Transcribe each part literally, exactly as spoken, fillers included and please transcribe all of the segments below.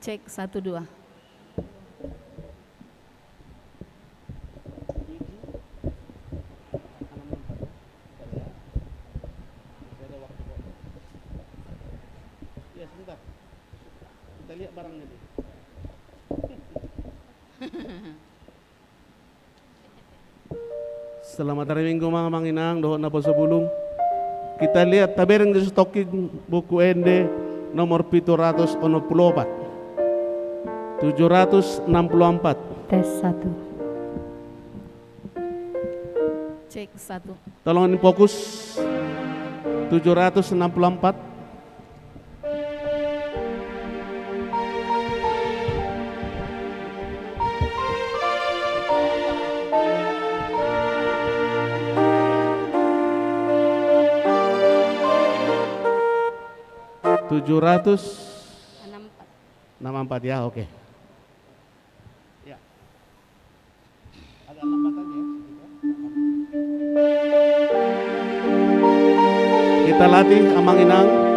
Cek, satu, dua. Ya, sebentar. Kita lihat barangnya dulu. Selamat hari Minggu, Amang, Amang Inang dohot naposobulung. Kita lihat, tabereng di Sitoki, Buku Ende nomor pitu ratus onom pulu opat. Tujuh ratus enam puluh empat. Tes satu. Cek, satu. Tolong fokus. Tujuh ratus enam puluh empat. Tujuh ratus enam empat. Enam empat, ya, oke. Ya. Agak lambat aja ya, sedikit ya. Kita latih, Amang Inang.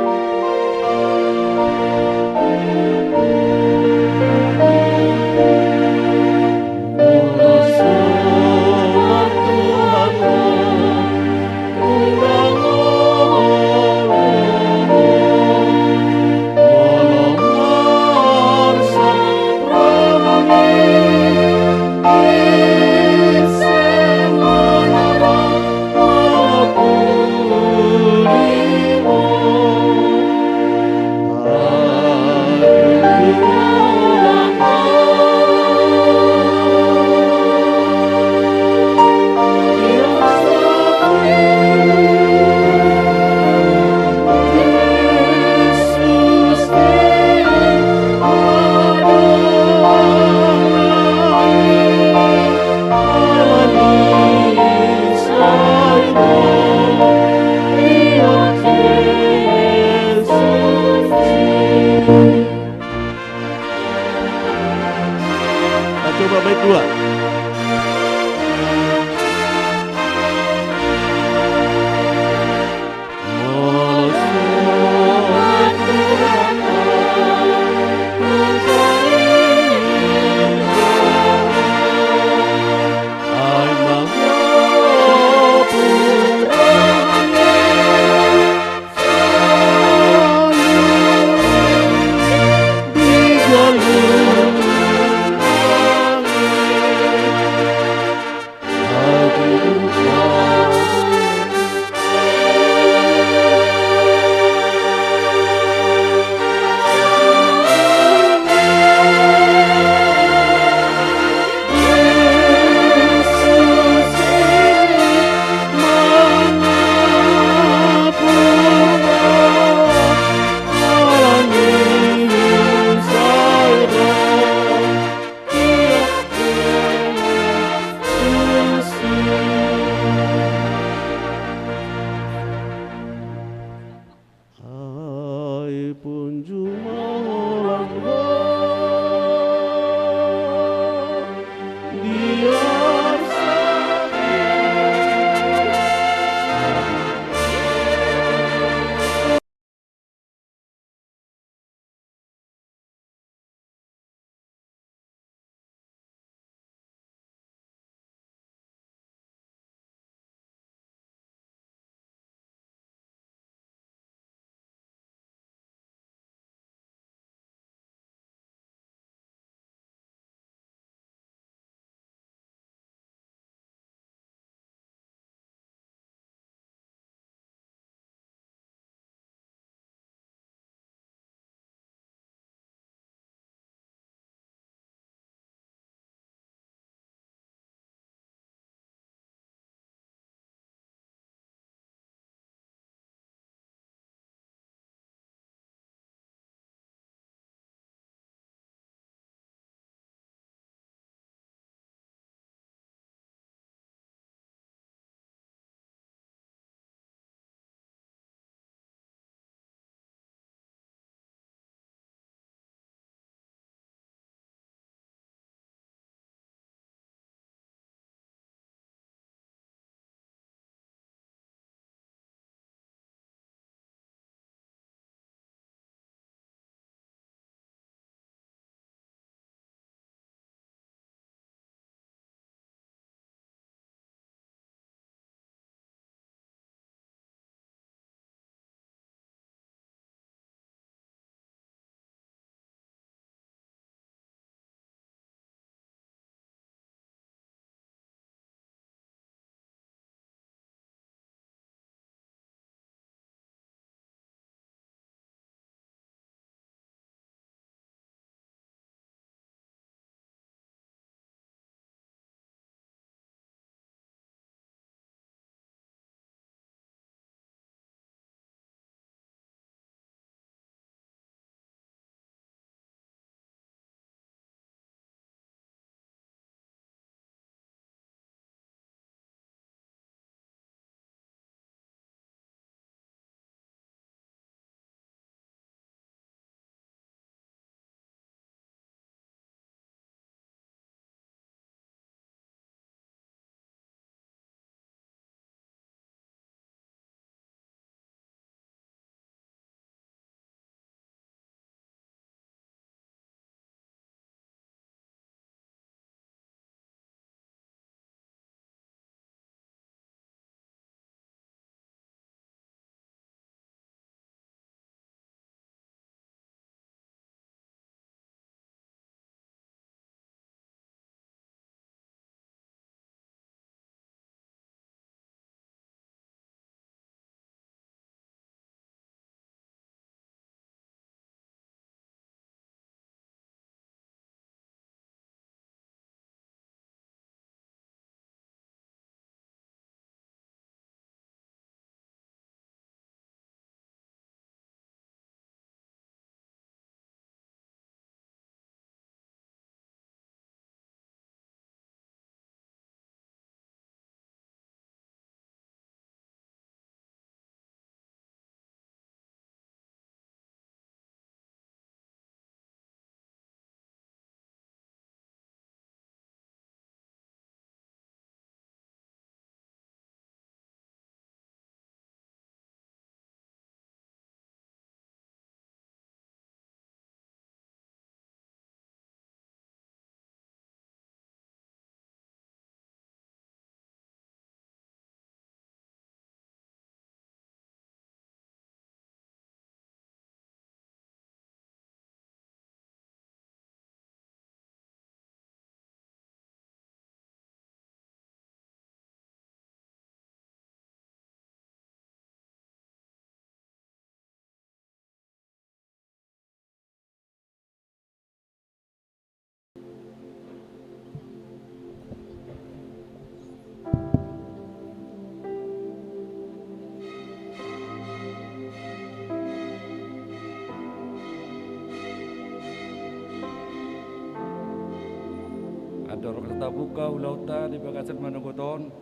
Dorong tabuka ulaonta di bagasan manogot on,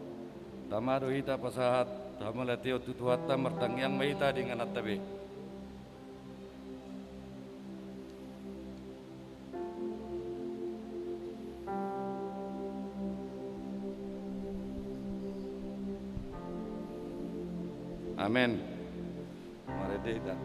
tama do hita pasahat hamauliateon tu Tuhanta, martangiang ma hita di ingananta be. Amen. Marende hita.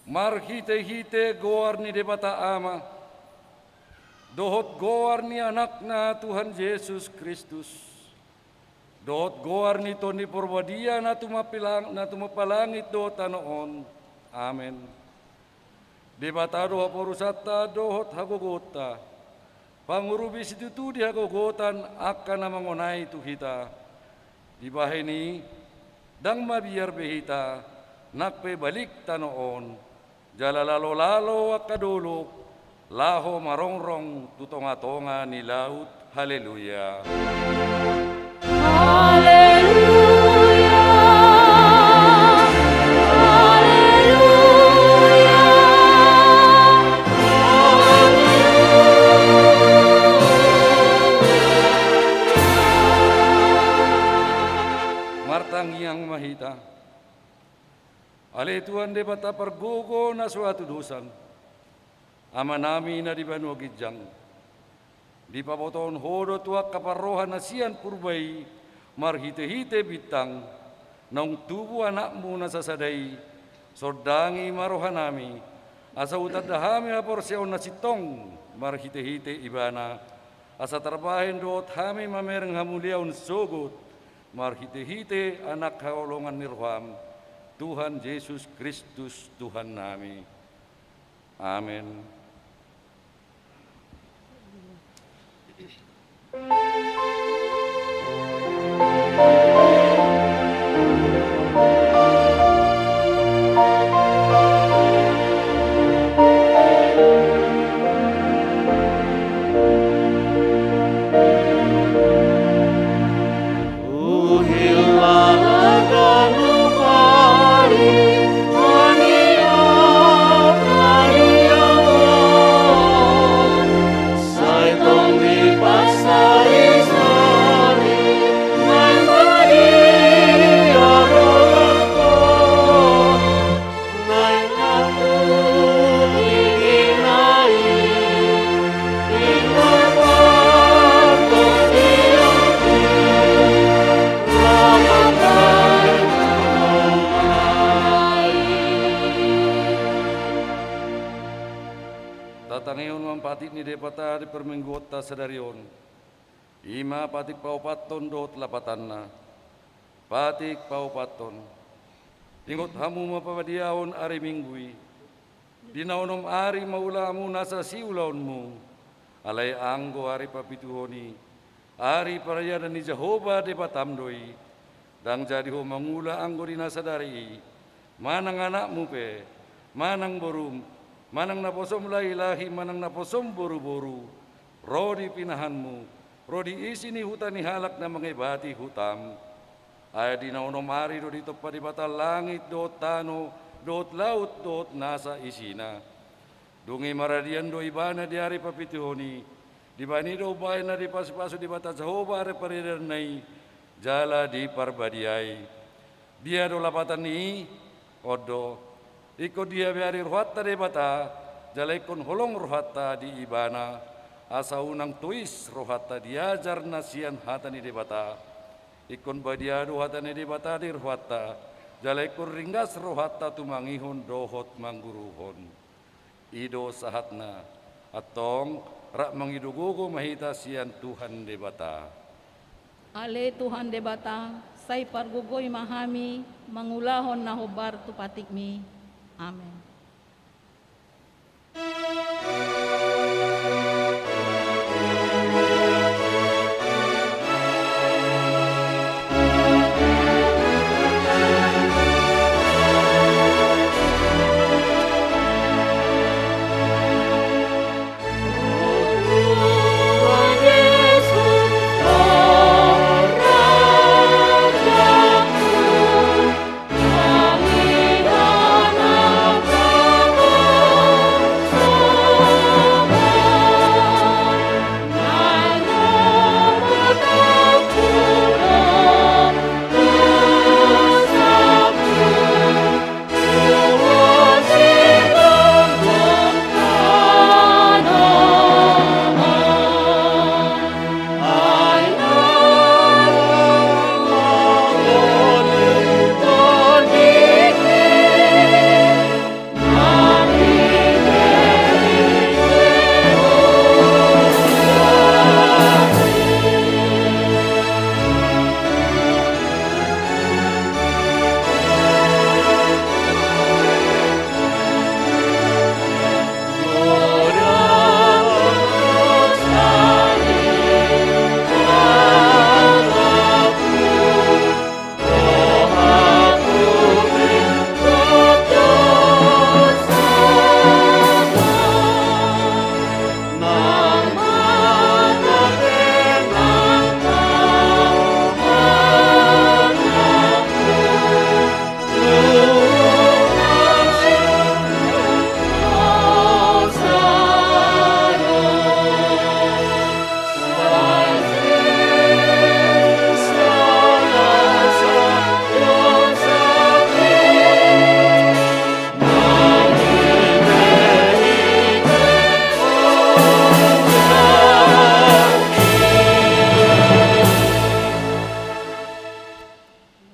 Marhitehite goar ni Debata Ama, dohot goar ni Anakna Tuhan Jesus Kristus, dohot goar ni Tondi Porbadia na tumapilang-, na tumapalangit dohot tano on. Amen. Debata do haporusanta dohot hagogoonta, pangurupi situtu di hagogotan angka na mangonai tu hita. Dibahen i, ndang mabiar be hita, nang pe balik tano on, jala lalolalo angka dolok, laho marongrong tu tongatonga ni laut. Haleluya. Haleluya. Haleluya. Martangiang ma hita. Ale Tuhan Debata pargogo na so hatudosan, Amanami na di banua ginjang, dipabotohon Ho do tu angka parroha na sian purba i marhitehite bintang, naung tubu Anakmu na sasada i. Sondangi ma rohanami, asa hutanda hami haporseaon na sintong marhitehite Ibana, asa tarbahen dohot hami mamereng hamuliaon sogot marhitehite Anak haholongan ni roham, Tuhan Jesus Kristus Tuhannami. Amen. Tatangihon ma patik ni Debata di parmingguonta sadari on. I ma patik paopathon dohot lapatanna. Patik paopathon. Ingot hamu ma pabadiahon ari Minggu i. Di na onom ari ma ulamu nasa siulaonmu. Alai anggo ari papituhon i, ari paradianan ni Jahowa Debatam do i. Ndang jadi ho mangula anggo di na sadari i. Manang anakmu pe, manang borum, manang naposom lahilahi, manang naposom boruboru, ro di pinahanmu, ro di isi ni huta ni halak na mangebati hutam. Ai di na onom ari do ditompa Debata langit dohot tano, dohot laut dohot nasa isina. Dung i maradian do Ibana di ari papituhon i. Dibahen i do umbahen na dipasupasu Debata Jahowa ari paradianna i, jala diparbadiai. Dia do lapatan ni i? On do. Ingkon dihabiari rohanta Debata, jala ingkon holong rohanta di Ibana, asa unang tois rohanta di ajar na sian hata ni Debata. Ingkon badia do hata ni Debata di rohanta, jala ingkon ringgas rohanta tumangihon dohot mangguruhon. I do sahatna. Antong, rap mangido gogo ma hita sian Tuhan Debata. Ale Tuhan Debata, sai pargogoi ma hami mangulahon na hombar tu patikmi. Amen.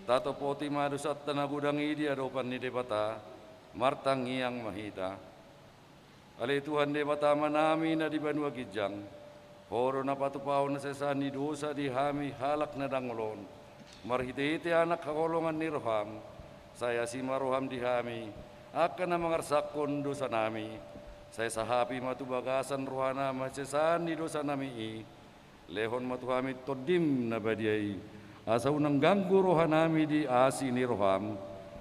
Tatopoti ma dosanta na godang i di adopan ni Debata, martangiang ma hita. Ale Tuhan Debata Amanami na di banua ginjang, Ho do na patupahon hasesaan ni dosa di hami halak na dangol on, marhitehite Anak haholongan ni roham, sai asi ma roham di hami, angka na mangarsakhon dosanami, sai sahapi ma tu bagasan rohanami hasesaan ni dosanami i, Lehon ma tu hami Tondim na badia i, asa unang ganggu rohanami di asi ni roham,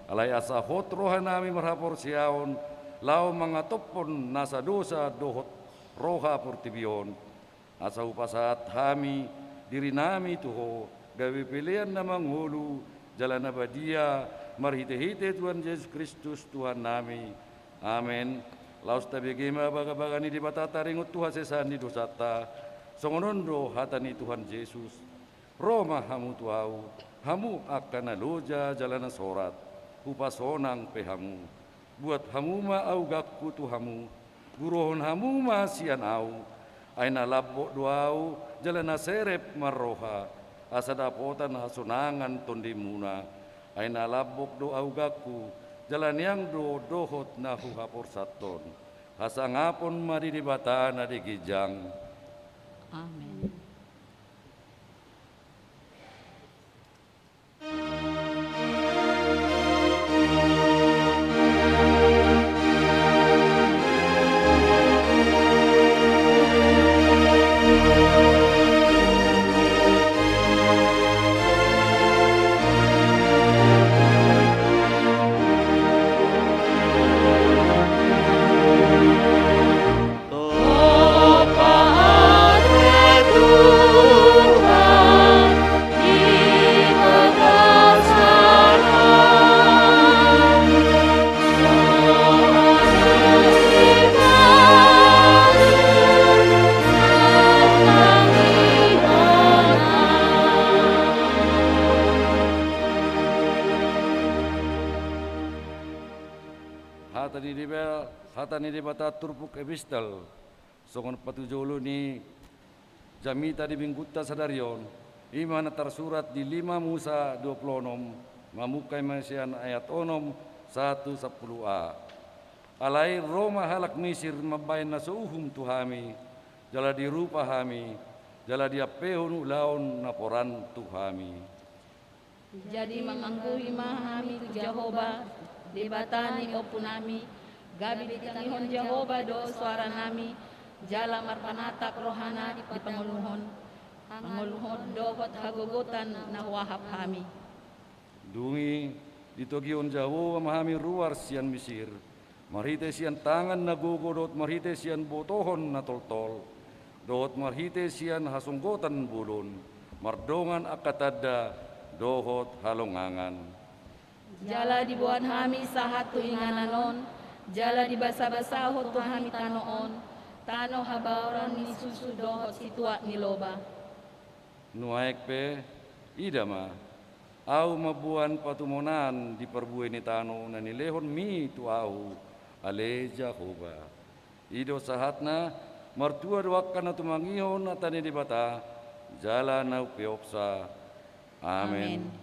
alai asa hot rohanami marhaporseaon, laho mangatophon nasa dosa dohot roha portibi on, asa hupasahat hami dirinami tu Ho, gabe pelean na mangolu, jala na badia, marhitehite Tuhan Jesus Kristus Tuhannami. Amen. Laos tabege ma bagabaga ni Debata taringot tu hasesaan ni dosanta. Songon on do hata ni Tuhan Jesus: Ro ma hamu tu Ahu, hamu angka na loja jala na sorat, hupasonang pe hamu. Buat hamu ma augangku tu hamu, guruhon hamu ma sian Ahu. Ai na lambok do Ahu, jala na serep marroha, asa dapotan hasonangan tondimuna. Ai na lambok do augangku, jala niang do dohot na huhaporsathon. Hasangapon ma di Debata na di ginjang. Amen. Hata ni Deba-, hata ni Debata turpuk epistel songon patujolo ni jamita di minggunta sadari on, i ma na tarsurat di lima Musa dua pulu onom, mamungka i ma sian ayat onom sahat tu sampulu a. Alai ro ma halak Misir mambahen na so uhum tu hami, jala dirupa hami, jala diampehon ulaon na poran tu hami. Jadi mangangkuhi ma hami tu Jahowa, Debata ni ompunami, gabe ditangihon Jahowa do soaranami, jala marpanatap rohana di pangoluhon, pangoluhon dohot hagogotan na huahap hami. Dung i ditogihon Jahowa ma hami ruar sian Misir, marhite sian tangan na gogo dohot marhite sian botohon na toltol, dohot marhite sian hasonggotan bolon, mardongan angka tanda dohot halongangan. Jala diboan hami sahat tu inganan on, jala dibasabasahon tu hami tano on, tano habaoran ni susu dohot situak ni loba. Nuaeng pe, ida ma, ahu mamboan patumonaan di parbue ni tano na nilehonmi tu ahu, ale Jahowa. I do sahatna, martua do angka na tumangihon hata ni Debata, jala na umpeopsa. Amen. Amen.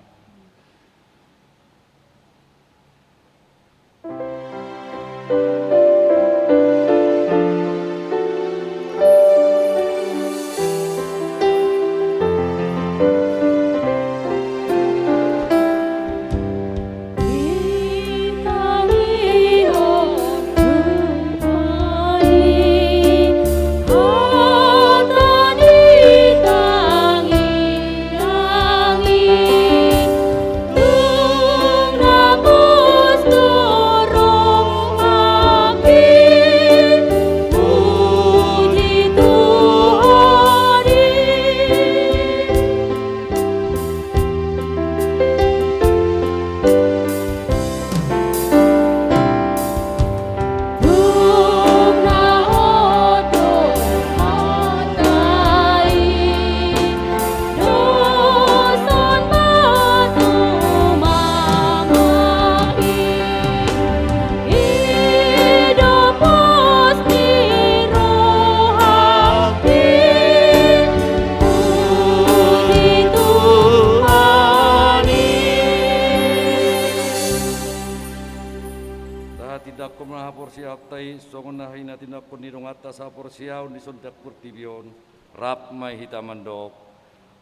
Tahatindangkon ma haporseaonta i songon na hinatindangkon ni donganta sahaporseaon di son portibi on. Rap ma hita mandok: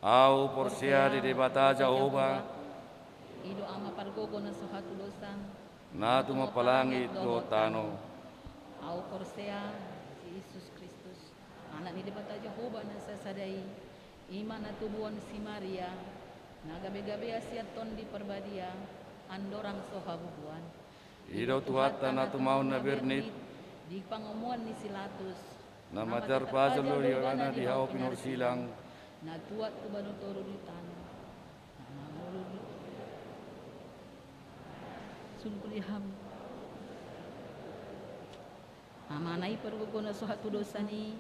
Ahu porsea di Debata Jahowa, i do Ama pargogo na so hatudosan, na tumompa langit dohot tano. Ahu porsea di Jesus Kristus, Anak ni Debata Jahowa na sasada i, i ma na tubuhon si Maria, na gabegabean sian Tondi Parbadia, andorang so habubuan. I do Tuhanta na tumaon na bernit, di pangomoan ni si Latus, na matar pajo do ibana di hau pinorsilang, na tuat tu banua toru di tano, na mangolu di sungkul di ham. Amana i pargogo na so hatudosan i,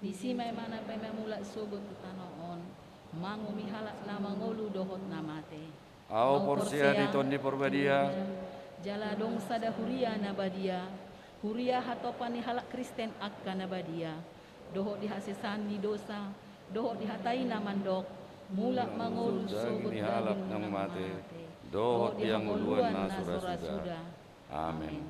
disi ma ibana paima mulak sogot tu tano on, manguhumi halak na mangolu dohot na mate. Ahu porsea di Tondi Parbadia, jala adong sada huria na badia, huria hatopan ni halak Kristen angka na badia, dohot di hasesaan ni dosa, dohot di hata i na mandok: Mulak ma ngolu sogot daging ni halak na mate, dohot di hangoluan na so ra suda. Amen.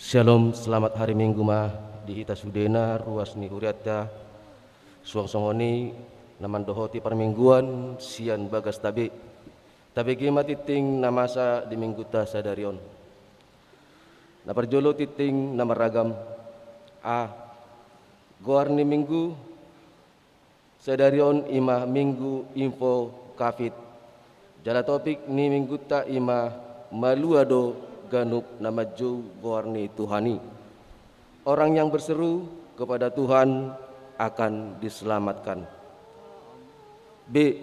Shalom, selamat hari Minggu ma di hita sudena, ruas ni hurianta. Suang songon i na mandohoti parmingguan sian bagasta be. Tabege ma tinting na masa di minggunta sadari on. Na parjolo tinting na marragam. A. Goar ni minggu sadari on i ma Minggu Info Covid. Jala topik ni minggunta i ma: Malua do ganup na manjou goar ni Tuhan i. Orang yang berseru kepada Tuhan akan diselamatkan. B.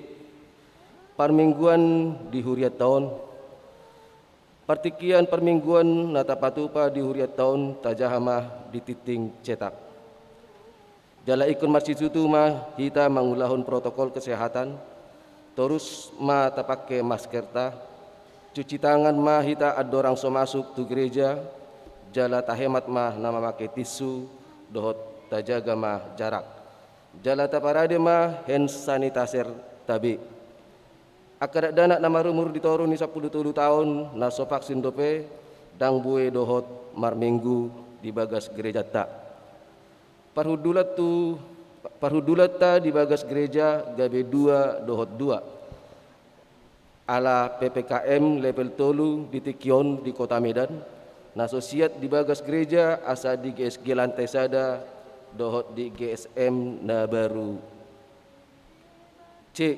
Parmingguan di hurianta on. Partingkian parmingguan na tapatupa di hurianta on tajaha ma di tinting cetak. Jala ingkon marsitutu ma hita mangulahon protokol kesehatan, torus ma tapangke maskerta, cuci tangan ma hita andorang so masuk tu gereja, jala tahemat ma na mamangke tisu, dohot tajaga ma jarak. Jala taparade ma hand sanitizer-ta be. Angka dakdanak na marumur di toru ni sampulu tolu taon na so vaksin dope, ndang bue dohot marminggu di bagas gerejanta. Parhundulan tu, parhundulanta di bagas gereja gabe dua dohot dua. Ala P P K M level tolu di tingki on di Kota Medan, na so siat di bagas gereja asa di G S G lantai sada dohot di G S M na baru. C.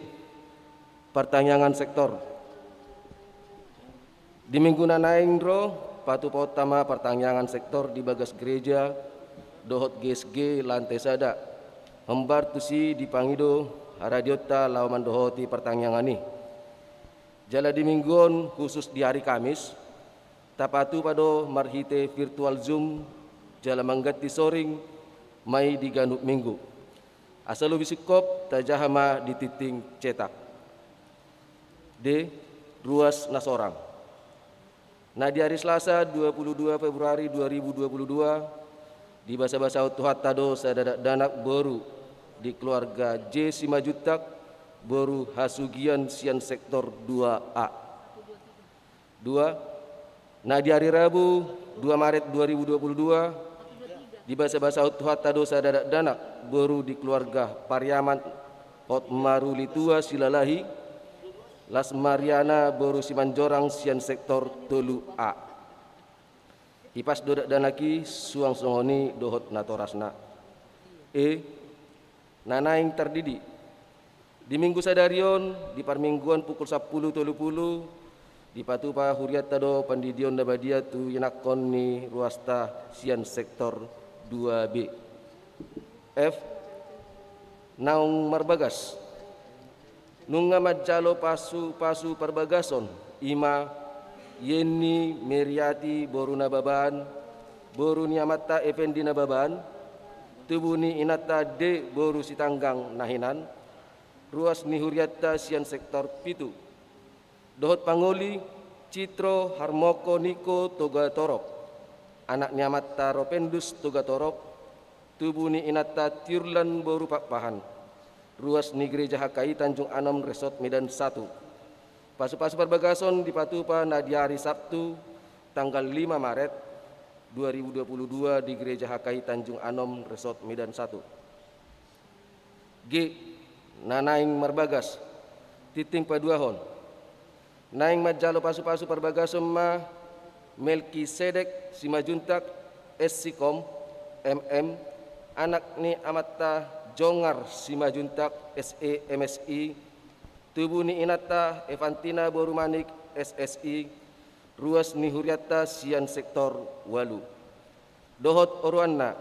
Partangiangan sektor. Di minggu na naeng ro, patupaonta ma partangiangan sektor di bagas gereja dohot G S G lantai sada. Hombar tusi dipangido haradionta laho mandohoti partangiangan i. Jala di minggu on, khusus di hari Kamis, tapatupa do marhite virtual Zoom, jala mangganti soring ma i di ganup minggu. Asa lobi singkop, tajaha ma di tinting cetak. D. Ruas na sorang. Na di ari Selasa, dua puluh dua Februari dua ribu dua puluh dua, dibasabasahon Tuhanta do sada dakdanak boru di keluarga J Simanjuntak, boru Hasugian sian sektor dua A. Dua. Na di ari Rabu, dua Maret dua ribu dua puluh dua, dibasabasahon Tuhanta do sada dakdanak boru di keluarga Pariaman Hotmarulitua Silalahi, Las Mariana boru Simanjorang sian sektor tolu A. Ipas do dakdanak i suang songon i dohot natorasna. E. Na naeng tardidi. Di minggu sadari on, di parmingguan pukul sampulu tolu pulu, dipatupa hurianta do pandidion na badia tu ianakhon ni ruasta sian sektor dua B. F. Naung marbagas. Nunga manjalo pasupasu parbagason, i ma Yeni Meriati boru Nababan, boru ni amanta Effendi Nababan, tubu ni inanta D boru Sitanggang na hinan, ruas ni hurianta sian sektor pitu. Dohot pangoli Citro Harmoko Niko Togatorop, anak ni amanta Ropendus Togatorop, tubu ni inanta Tiurlan boru Pakpahan, ruas ni Gereja H K I Tanjung Anom Resort Medan satu. Pasupasu parbagason dipatupa na di ari Sabtu, tanggal lima Maret dua ribu dua puluh dua, di Gereja H K I Tanjung Anom Resort Medan satu. G. Na naeng marbagas. Tinting paduahon. Naeng manjalo pasupasu parbagason ma Melkisedek Simanjuntak, S Sikom, M M, anak ni amanta Jongar Simanjuntak, S E, M Si, tubu ni inanta Evantina boru Manik, S Si, ruas ni hurianta sian sektor ualu. Dohot oroanna,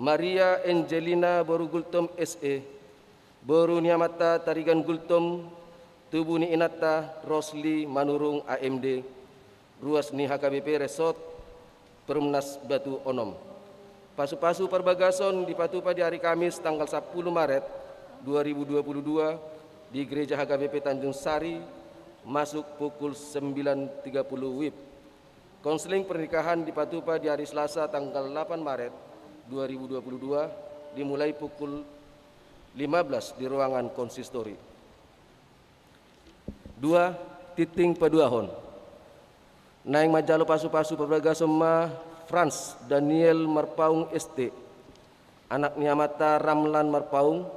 Maria Angelina boru Gultom, S E, boru ni amanta Tarigan Gultom, tubu ni inanta Rosli Manurung, A M D, ruas ni H K B P Resort Perumnas Batu Onom. Pasupasu parbagason dipatupa di ari Kamis tanggal sampulu Maret dua ribu dua puluh dua di Gereja H K B P Tanjung Sari, masuk pukul sembilan tiga puluh W I B. Konseling pernikahan dipatupa di ari Selasa tanggal delapan Maret dua ribu dua puluh dua, dimulai pukul lima belas di ruangan konsistori. Dua, tinting paduahon. Naeng manjalo pasupasu parbagason ma Frans Daniel Marpaung S T, anak ni amanta Ramlan Marpaung,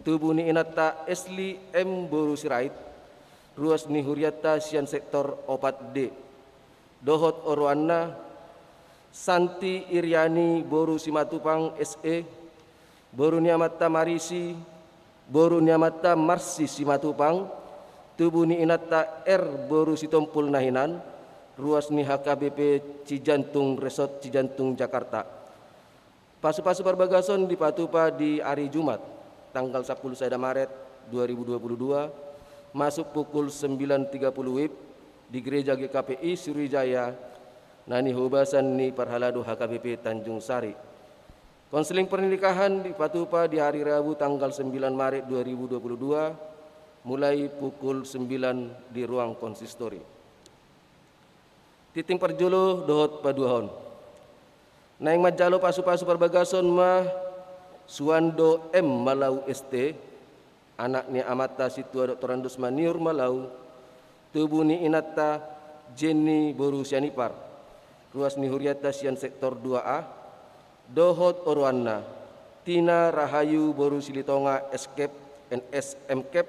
tubu ni inanta Esli M boru Sirait, ruas ni hurianta sian sektor opat D. Dohot oroanna, Santi Iriani boru Simatupang S E, boru ni amanta Marisi, boru ni amanta Marsi Simatupang, tubu ni inanta R boru Sitompul na hinan, ruas ni H K B P Cijantung, Resort Cijantung, Jakarta. Pasu-pasu parbagason dipatupa di ari Jumat, tanggal sampulu sada Maret dua ribu dua puluh dua, masuk pukul sembilan tiga puluh W I B di Gereja G K P I Sriwijaya, na nihobasan ni parhalado H K B P Tanjung Sari. Konseling pernikahan dipatupa di hari Rabu tanggal sembilan Maret dua ribu dua puluh dua, mulai pukul sembilan di ruang konsistori. Tingting parjolo dohot paduahon. Naeng manjalo pasu-pasu parbagason ma Suando M Malau S T, anak ni amanta Sintua Doktorandus Maniur Malau, tubu ni inanta Jenny boru Sianipar, ruas ni hurianta sian sektor dua A, dohot oroanna, Tina Rahayu boru Silitonga S Kep, N S M Kep,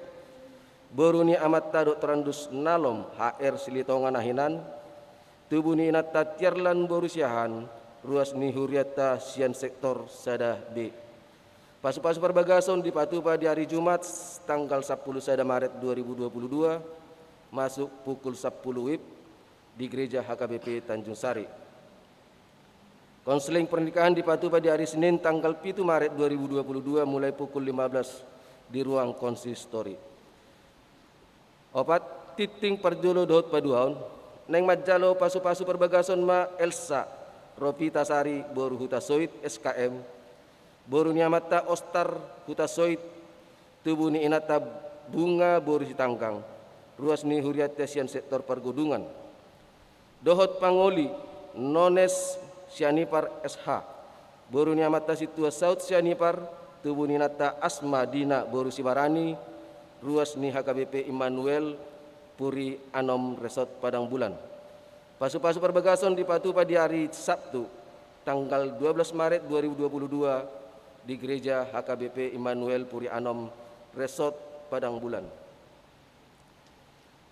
boru ni amanta Doktorandus Nalom H R Silitonga na hinan, tubu ni inanta Tiarlan boru Siahaan, ruas ni hurianta sian sektor sada B. Pasu-pasu parbagason dipatupa di ari Jumat, tanggal sampulu sada Maret dua ribu dua puluh dua, masuk pukul sampulu W I B di Gereja H K B P Tanjung Sari. Konseling pernikahan dipatupa di ari Senin, tanggal pitu Maret dua ribu dua puluh dua, mulai pukul lima belas di ruang konsistori. Opat, tingting parjolo dohot paduahon. Naeng manjalo pasu-pasu parbagason ma Elsa Ropitasari boru Hutasoit S K M, boru ni amanta Ostar Hutasoit, tubu ni inanta Bunga boru Sitanggang, ruas ni hurianta sian sektor Pargodungan. Dohot pangoli, Nones Sianipar S H, boru ni amanta Sintua Saut Sianipar, tubu ni inanta Asma Dina boru Sibarani, ruas ni H K B P Immanuel, Puri Anom, Resort Padang Bulan. Pasu-pasu parbagason dipatupa di ari Sabtu, tanggal dua belas Maret dua ribu dua puluh dua, di Gereja H K B P Immanuel, Puri Anom, Resort Padang Bulan.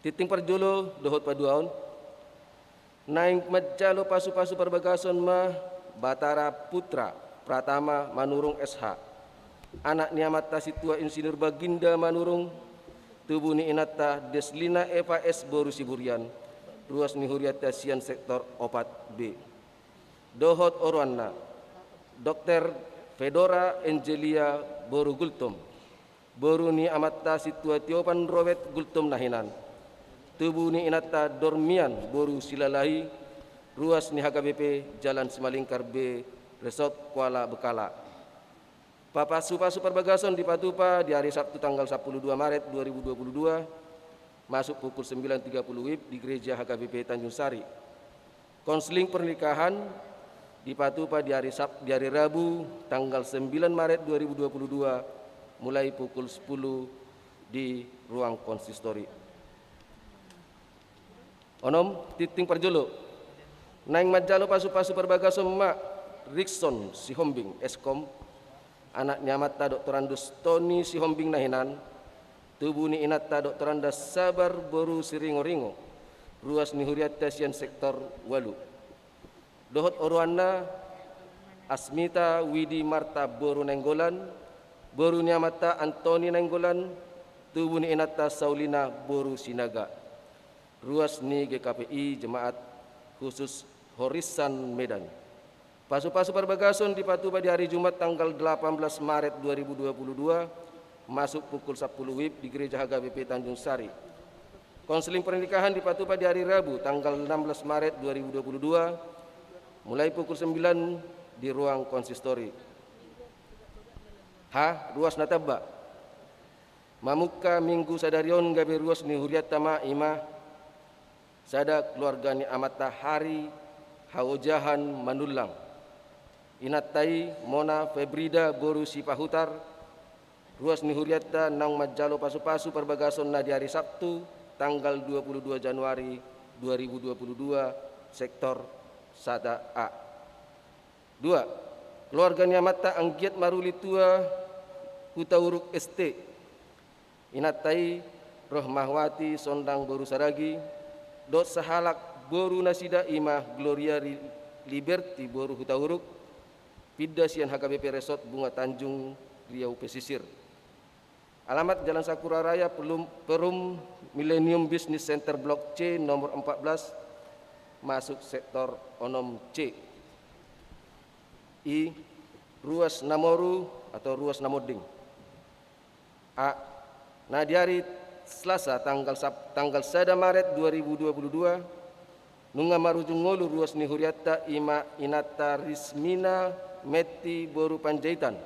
Tingting parjolo dohot paduahon. Naeng manjalo pasu-pasu parbagason ma Batara Putra Pratama Manurung S H, anak ni amanta Sintua Insinyur Baginda Manurung, tubu ni inanta Deslina Eva S boru Siburian, ruas ni hurianta sian sektor opat B. Dohot oroanna, Dokter Fedora Angelia boru Gultom, boru ni amanta Sintua Tiopan Robert Gultom na hinan, tubu ni inanta Dormian boru Silalahi, ruas ni H K B P Jalan Simalingkar B, Resort Kuala Bekala. Papasu-pasu parbagason dipatupa di ari Sabtu tanggal sampulu dua Maret dua ribu dua puluh dua, masuk pukul sembilan tiga puluh W I B di Gereja H K B P Tanjung Sari. Konseling pernikahan dipatupa di ari Sab-, di ari Rabu, tanggal sembilan Maret dua ribu dua puluh dua, mulai pukul sepuluh di ruang konsistori. Onom, tingting parjolo. Naeng manjalo pasu-pasu parbagason ma Rikson Sihombing, S Kom, anak ni amanta Doktorandus Toni Sihombing na hinan, tubu ni inanta Doktoranda Sabar boru Siringo-ringo, ruas ni hurianta sian sektor ualu. Dohot oroanna, Asmita Widi Marta boru Nainggolan, boru ni amanta Antoni Nainggolan, tubu ni inanta Saulina boru Sinaga, ruas ni G K P I Jemaat Khusus Horisan Medan. Pasu-pasu parbagason dipatupa di ari Jumat tanggal delapan belas Maret dua ribu dua puluh dua, masuk pukul sampulu W I B di Gereja H K B P Tanjung Sari. Konseling pernikahan dipatupa di ari Rabu tanggal enam belas Maret dua ribu dua puluh dua, mulai pukul sembilan di ruang konsistori. H, ruas na tamba. Mamungka Minggu sadari on gabe ruas ni hurianta ma, i ma sada keluarga ni amanta Hari Haojahan Manullang. Inanta i Mona Febrida boru Sipahutar, ruas ni hurianta naung manjalo pasu-pasu parbagason na di ari Sabtu, tanggal dua puluh dua Januari dua ribu dua puluh dua, sektor sada A. Dua, keluarga ni amanta anggiat maruli tua Hutauruk S T. Inanta i Rohmawati Sondang boru Saragi, dohot sahalak boru nasida i ma Gloria Ri-, Liberty boru Hutauruk, pinda sian H K B P Resort Bunga Tanjung, Riau Pesisir. Alamat Jalan Sakura Raya, Pelum-, Perum Millennium Business Center Blok C nomor empat belas, masuk sektor onom C. I, ruas na moru atau ruas na monding. A, na di ari Selasa tanggal sap-, tanggal sada Maret dua ribu dua puluh dua, nunga marujung ngolu ruas ni hurianta i ma inanta Rismina Metti boru Panjaitan.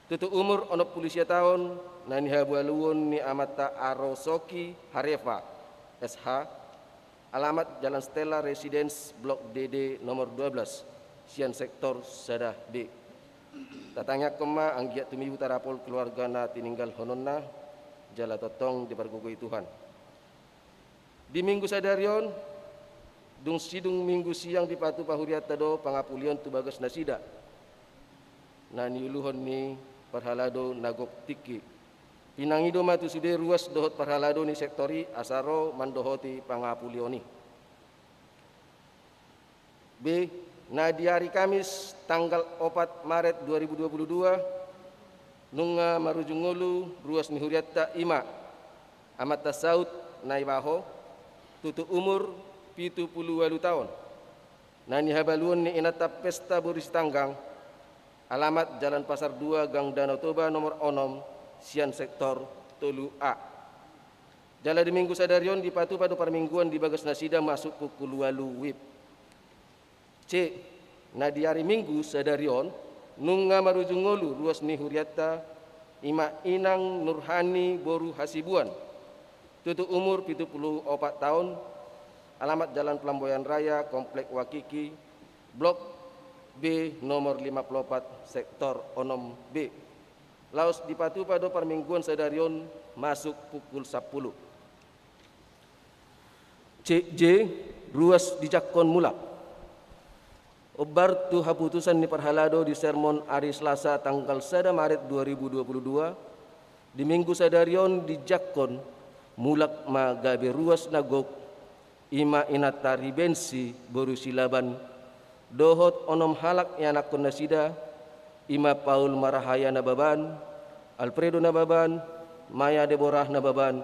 Tutu umur onom pulu sia taon, na nihabaluon ni amanta Arosoki Harefa, S H, alamat Jalan Stella Residence Blok D D nomor dua belas, sian sektor sada B. Tatangiangkon ma anggiat tumibu tarapul keluarga na tininggalhononna, jala tongtong dipargogoi Tuhan. Di Minggu sadari on, dung sidung Minggu siang dipatupa hurianta do pangapulion tu bagas nasida na niuluhon ni parhalado na gok tingki. Pinangido ma tu sude ruas dohot parhalado ni sektor i asa ro mandohoti pangapulion i. B, na di ari Kamis tanggal opat Maret dua ribu dua puluh dua, nunga marujung ngolu ruas ni hurianta i ma amanta Saut Naibaho, tutu umur pitu pulu ualu taon, na nihabaluon ni inanta Pesta boru Sitanggang, alamat Jalan Pasar dua, Gang Danau Toba nomor onom, sian sektor tolu A. Jala di Minggu sadari on dipatupa do parmingguan di bagas nasida masuk pukul ualu wib. C, na di ari Minggu sadari on, nunga marujung ngolu ruas ni hurianta, i ma Inang Nurhani boru Hasibuan. Tutu umur pitu pulu opat taon, alamat Jalan Pelamboyan Raya, Komplek Wakiki, Blok B nomor lima pulu opat, sektor onom B. Laos dipatupa do parmingguan sadari on masuk pukul sampulu. C J, ruas dijangkon mulak. Ombar tu haputusan ni parhalado di sermon ari Selasa tanggal sada Maret dua ribu dua puluh dua, di Minggu sadari on dijangkon mulak ma gabe ruas na gok, i ma inanta Ribensi boru Silaban, dohot onom halak ianakhon nasida, i ma Paul Marahaya Nababan, Alfredo Nababan, Maya Deborah Nababan,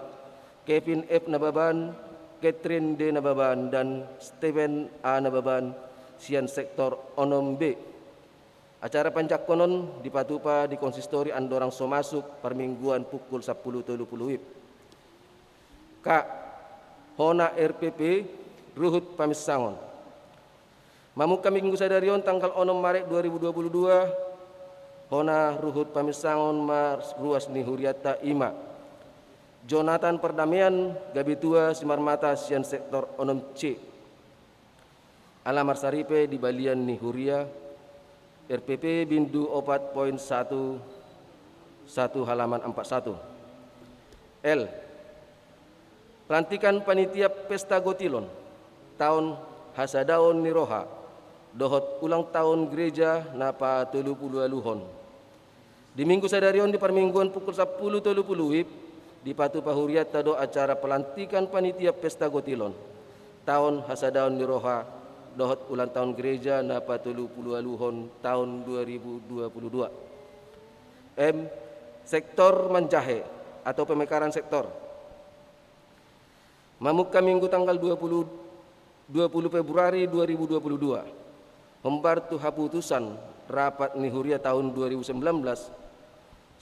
Kevin F Nababan, Catherine D Nababan, dan Steven A Nababan, sian sektor onom B. Acara panjangkon on dipatupa di konsistori Andorang Somasuk parmingguan pukul sampulu tolu pulu wib. K, hona R P P, ruhut paminsangon. Mamungka Minggu sadari on tanggal onom Maret dua ribu dua puluh dua, hona ruhut paminsangon ma ruas ni hurianta, i ma Jonathan Pardamaian, gabe tua Simarmata, sian sektor onom C. Ala marsaripe di balian ni huria, R P P bindu opat poin satu satu halaman empat satu. L, pelantikan panitia pesta gotilon, taon hasadaon ni roha, dohot ulang taon gereja na patolu pulu ualuhon. Di Minggu sadari on di parmingguan pukul sampulu tolu pulu wib, dipatupa hurianta do acara pelantikan panitia pesta gotilon, taon hasadaon ni roha, dohot ulang taon gereja na patolu pulu ualuhon taon dua ribu dua pulu dua. M, sektor manjahe atau pemekaran sektor. Mamungka Minggu tanggal dua pulu, dua pulu Februari dua ribu dua pulu dua, hombar tu haputusan rapat ni huria taon dua ribu sembilan belas,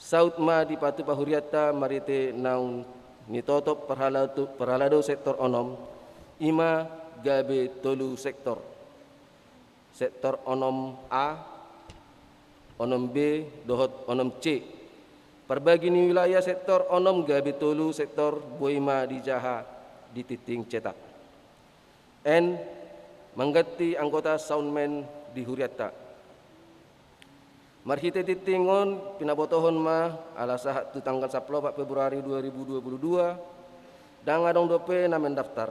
saut ma dipatupa hurianta marhite naung nitotop parhalado, parhalado sektor onom, i ma gabe tolu sektor. Sektor onom A, onom B, dohot onom C. Parbagi ni wilayah sektor onom gabe tolu sektor boi ma dijaha di tingting cetak. N, mangganti anggota soundman di hurianta. Marhite tingting on pinabotohon ma ala sahat tu tanggal sampulu opat Februari dua ribu dua pulu dua, ndang adong dope na mendaftar,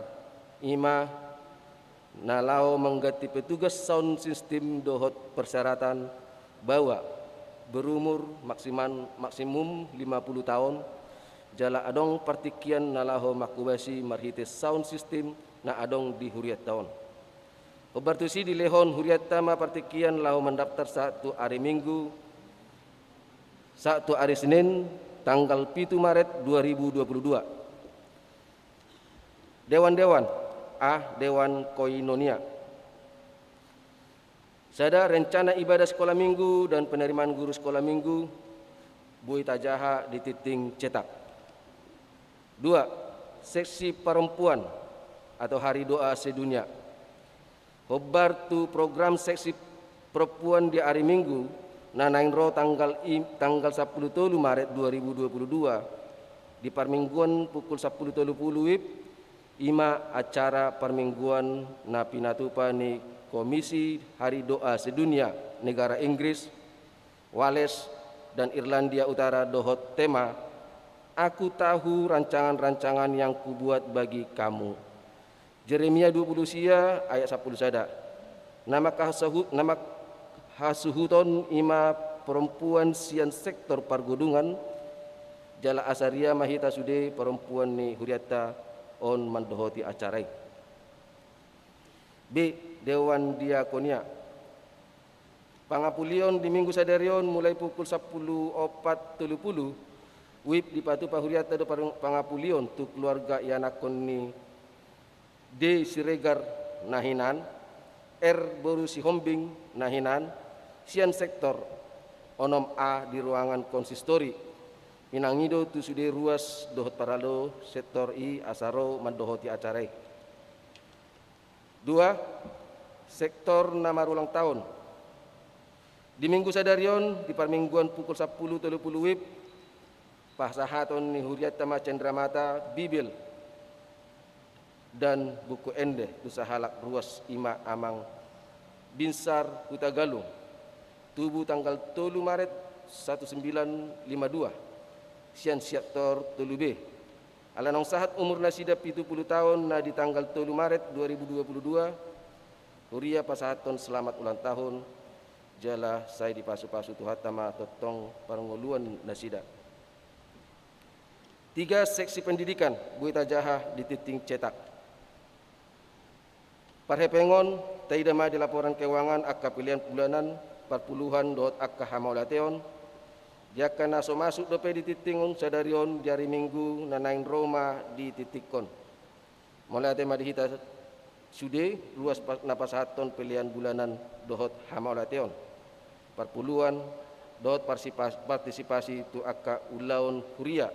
i ma na laho mangganti petugas sound system dohot persyaratan bahwa berumur maksimal, maksimum lima puluh taon, jala adong partingkian na laho manghobasi marhite sound system na adong di hurianta on. Hombar tusi dilehon hurianta ma partingkian laho mandaftar sahat tu ari Minggu, sahat tu ari Senin, tanggal pitu Maret dua ribu dua puluh dua. Dewan-dewan, a, dewan koinonia. Sada, rencana ibadah sekolah minggu dan penerimaan guru sekolah minggu boi tajaha di tingting cetak. Dua, seksi perempuan atau hari doa sedunia. Hombar tu program seksi perempuan di ari Minggu na naeng ro tanggal i-, tanggal sampulu tolu Maret dua ribu dua puluh dua, di parmingguan pukul sampulu tolu pulu WIB, i ma acara parmingguan na pinatupa ni Komisi Hari Doa Sedunia negara Inggris, Wales, dan Irlandia Utara dohot tema, "Aku Tahu Rancangan-rancangan yang Kubuat Bagi Kamu." Jeremia dua pulu sia ayat sampulu sada. Na mangkasahu-, na mangkasuhuton i ma perempuan sian sektor pargodungan, jala asa ria ma hita sude perempuan ni hurianta on mandohoti acara i. B, dewan diakonia. Pangapulion di Minggu sadari on mulai pukul sampulu opat tolu pulu, WIB dipatupa hurianta do par-, pangapulion tu keluarga ianakhon ni D Siregar na hinan, R boru Sihombing na hinan, sian sektor onom A di ruangan konsistori. Pinangido tu sude ruas dohot parhalado sektor i asa ro mandohoti acara i. Dua, sektor na marulang tahun. Di Minggu sadari on, di parmingguan pukul sampulu tolu pulu WIB, pasahaton ni hurianta ma cenderamata, Bibel, dan buku ende tu sahalak ruas, i ma Amang Binsar Hutagalung, tubu tanggal tolu Maret satu sembilan lima dua, sian sektor tolu B. Ala naung sahat umur nasida pitu pulu taon na di tanggal tolu Maret dua ribu dua puluh dua, huria pasahathon selamat ulang tahun, jala sai dipasupasu Tuhanta ma tongtong parngoluan nasida. Tiga, seksi pendidikan, boi tajaha di tingting cetak. Parhepengon, taida ma di laporan keuangan angka pelean bulanan, parpuluhan dohot angka hamauliateon, di angka na so masuk dope di tingting on sadari on di ari Minggu na naeng ro ma di tingtingkon. Mauliate ma di hita sude ruas pa-, na pasahathon pelean bulanan dohot hamauliateon, parpuluhan dohot parsipa-, partisipasi tu angka ulaon huria,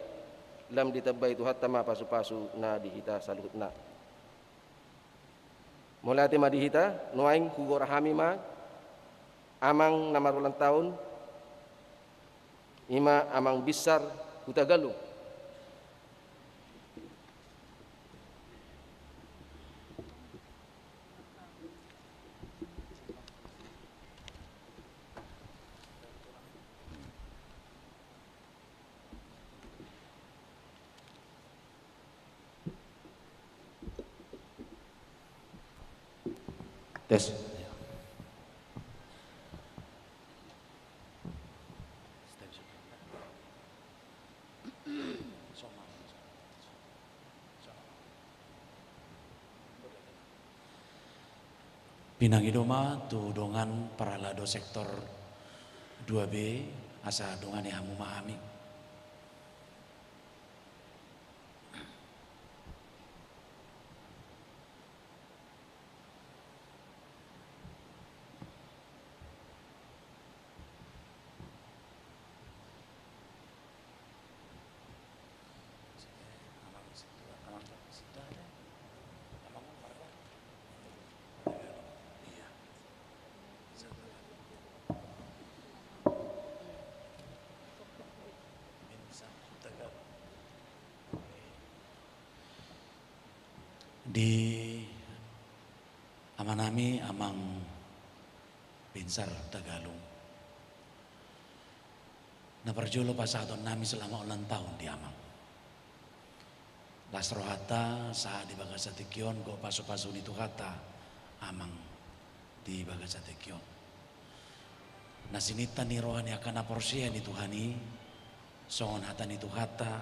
lam ditambai Tuhanta ma pasupasu na di hita saluhutna. Mauliate ma di hita, nuaeng hugora hami ma amang na marulang tahun, i ma Amang Binsar Hutagalung. Tes. Pinangido ma tu dongan parhalado sektor dua B, asa dongani hamu ma hami. Di amanami Amang Binsar Hutagalung. Na parjolo pasahatonnami selamat ulang tahun di Amang. Las rohanta sahat di bagasan tingki on, gok pasupasu ni Tuhanta Amang di bagasan tingki on. Na sininta ni roha ni angka na porsea di Tuhan i, songon hata ni Tuhanta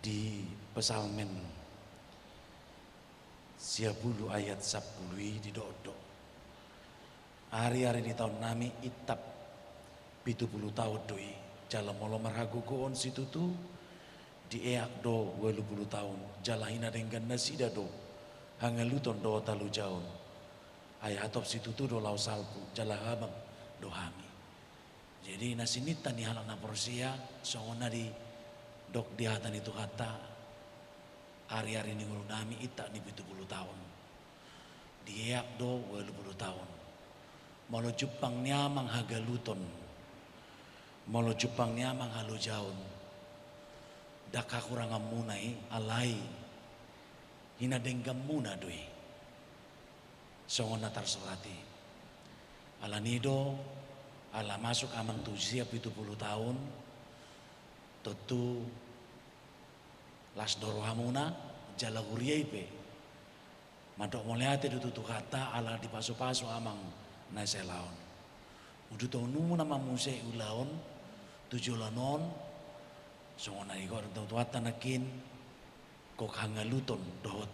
di Psalmen sia pulu ayat sampulu i didok do: Ari-ari ni taonnami intap pitu pulu taon do i, jala molo marhagogoon situtu, dieak do ualu pulu taon, jala hinadenggan nasida do hangaluton dohot halojaon. Ai hatop situtu do laho salpu, jala habang do hami. Jadi na sininta ni halak na porsea, songon na didok di hata ni Tuhanta, ari-ari ni ngolunami intap ni pitu pulu taon, dieak do ualu pulu taon. Molo jumpang ni amang hagaluton, molo jumpang ni amang halojaon, ndang hahuranganmuna i, alai hinadengganmuna do i. Songon na tarsurat i. Alani do, ala masuk amang tu usia pitu pulu taon, tontu las do rohamuna, jala huria i pe mandok mauliate do tu Tuhanta ala dipasupasu amang na sahali on. Udutonmuna ma muse ulaon tu joloan on, songon na didok do Tuhanta nangkin, gok hangaluton dohot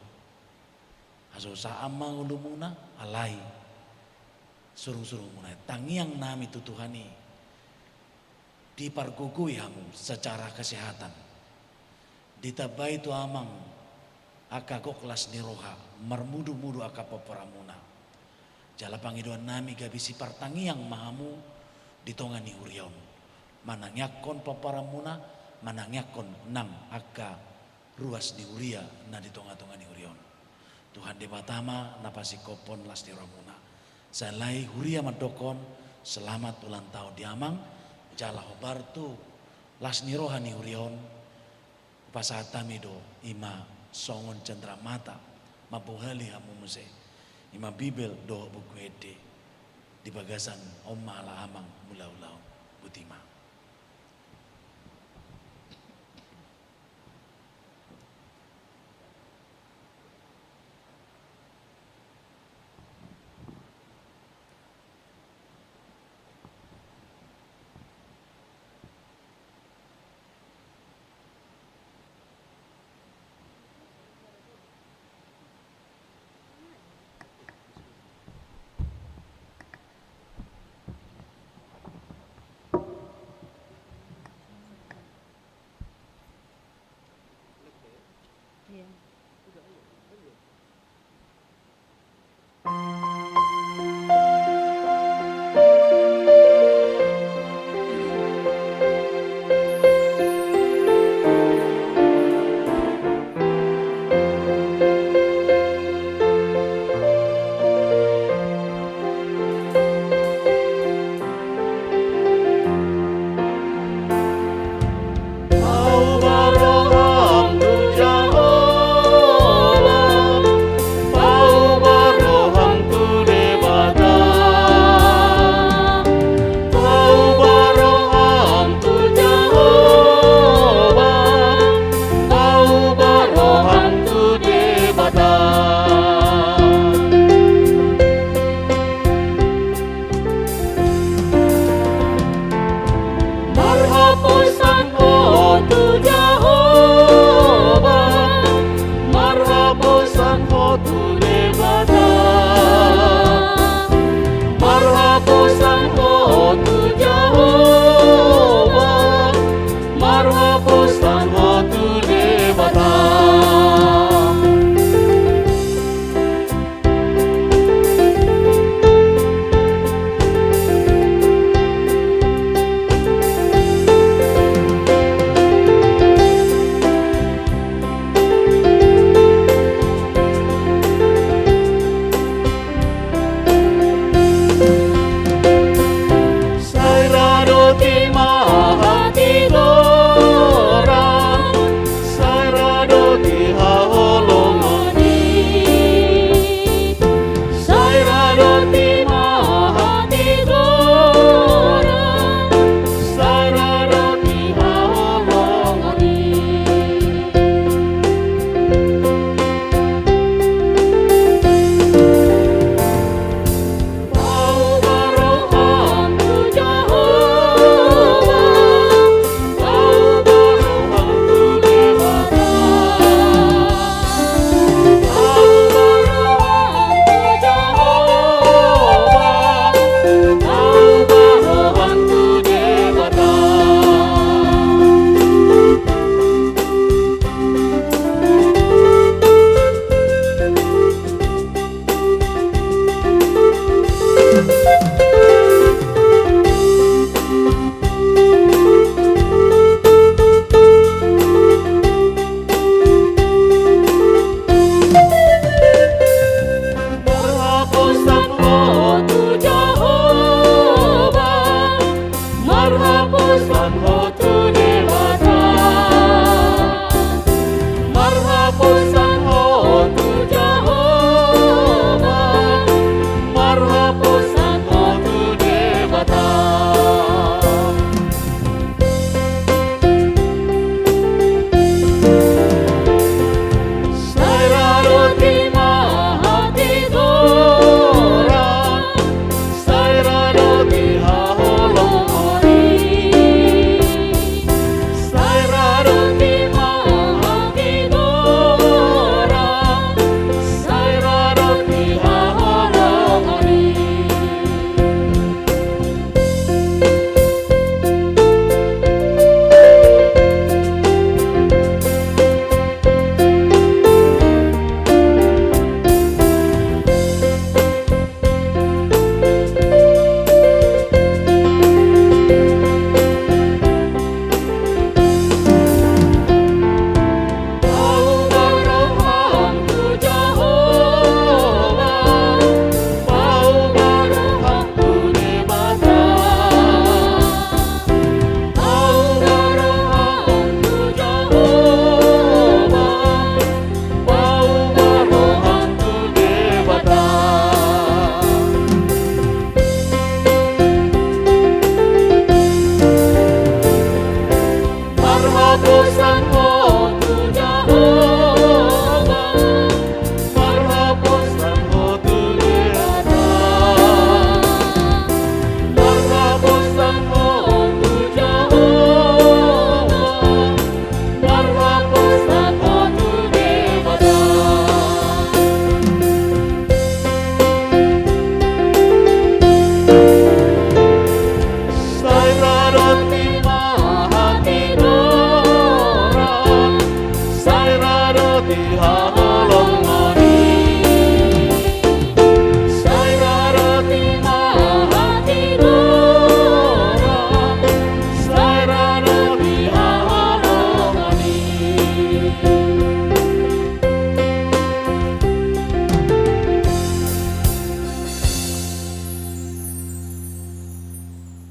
hasosaan ma ngolumuna, alai surung-surungmuna i, tangiangnami tu Tuhan i, dipargogoi hamu secara kesehatan. Ditambai tu amang angka gok las ni roha, marmudu-mudu angka pomparanmuna. Jala pangidoannami gabe sipartangiang ma hamu di tonga ni huria on, manangiangkon pomparanmuna, manangiangkon nang angka ruas ni huria na di tonga-tonga ni huria on. Tuhan Debata ma na pasingkophon las ni rohamuna. Sai alai huria mandokkon selamat ulang tahun di amang, jala hombar tu las ni roha ni huria on, hupasahat hami do, i ma songon cenderamata mambohali hamu muse, i ma Bibel dohot Buku Ende. Di bagasan on ma ala amang mangula ulaon. Boti ma.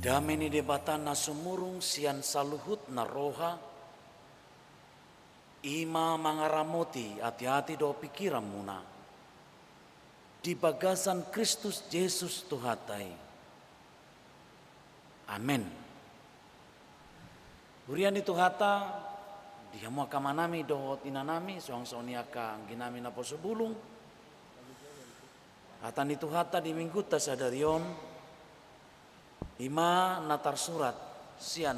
Dame ni Debata na sumurung sian saluhutna roha, i ma mangaramoti ateate dohot pingkiranmuna di bagasan Kristus Jesus Tuhanta i. Amen. Huria ni Tuhanta, di hamu angka amanami dohot inanami, suang songon i angka angginami naposo bulung. Hata ni Tuhanta di Minggunta sadari on, i ma na tarsurat sian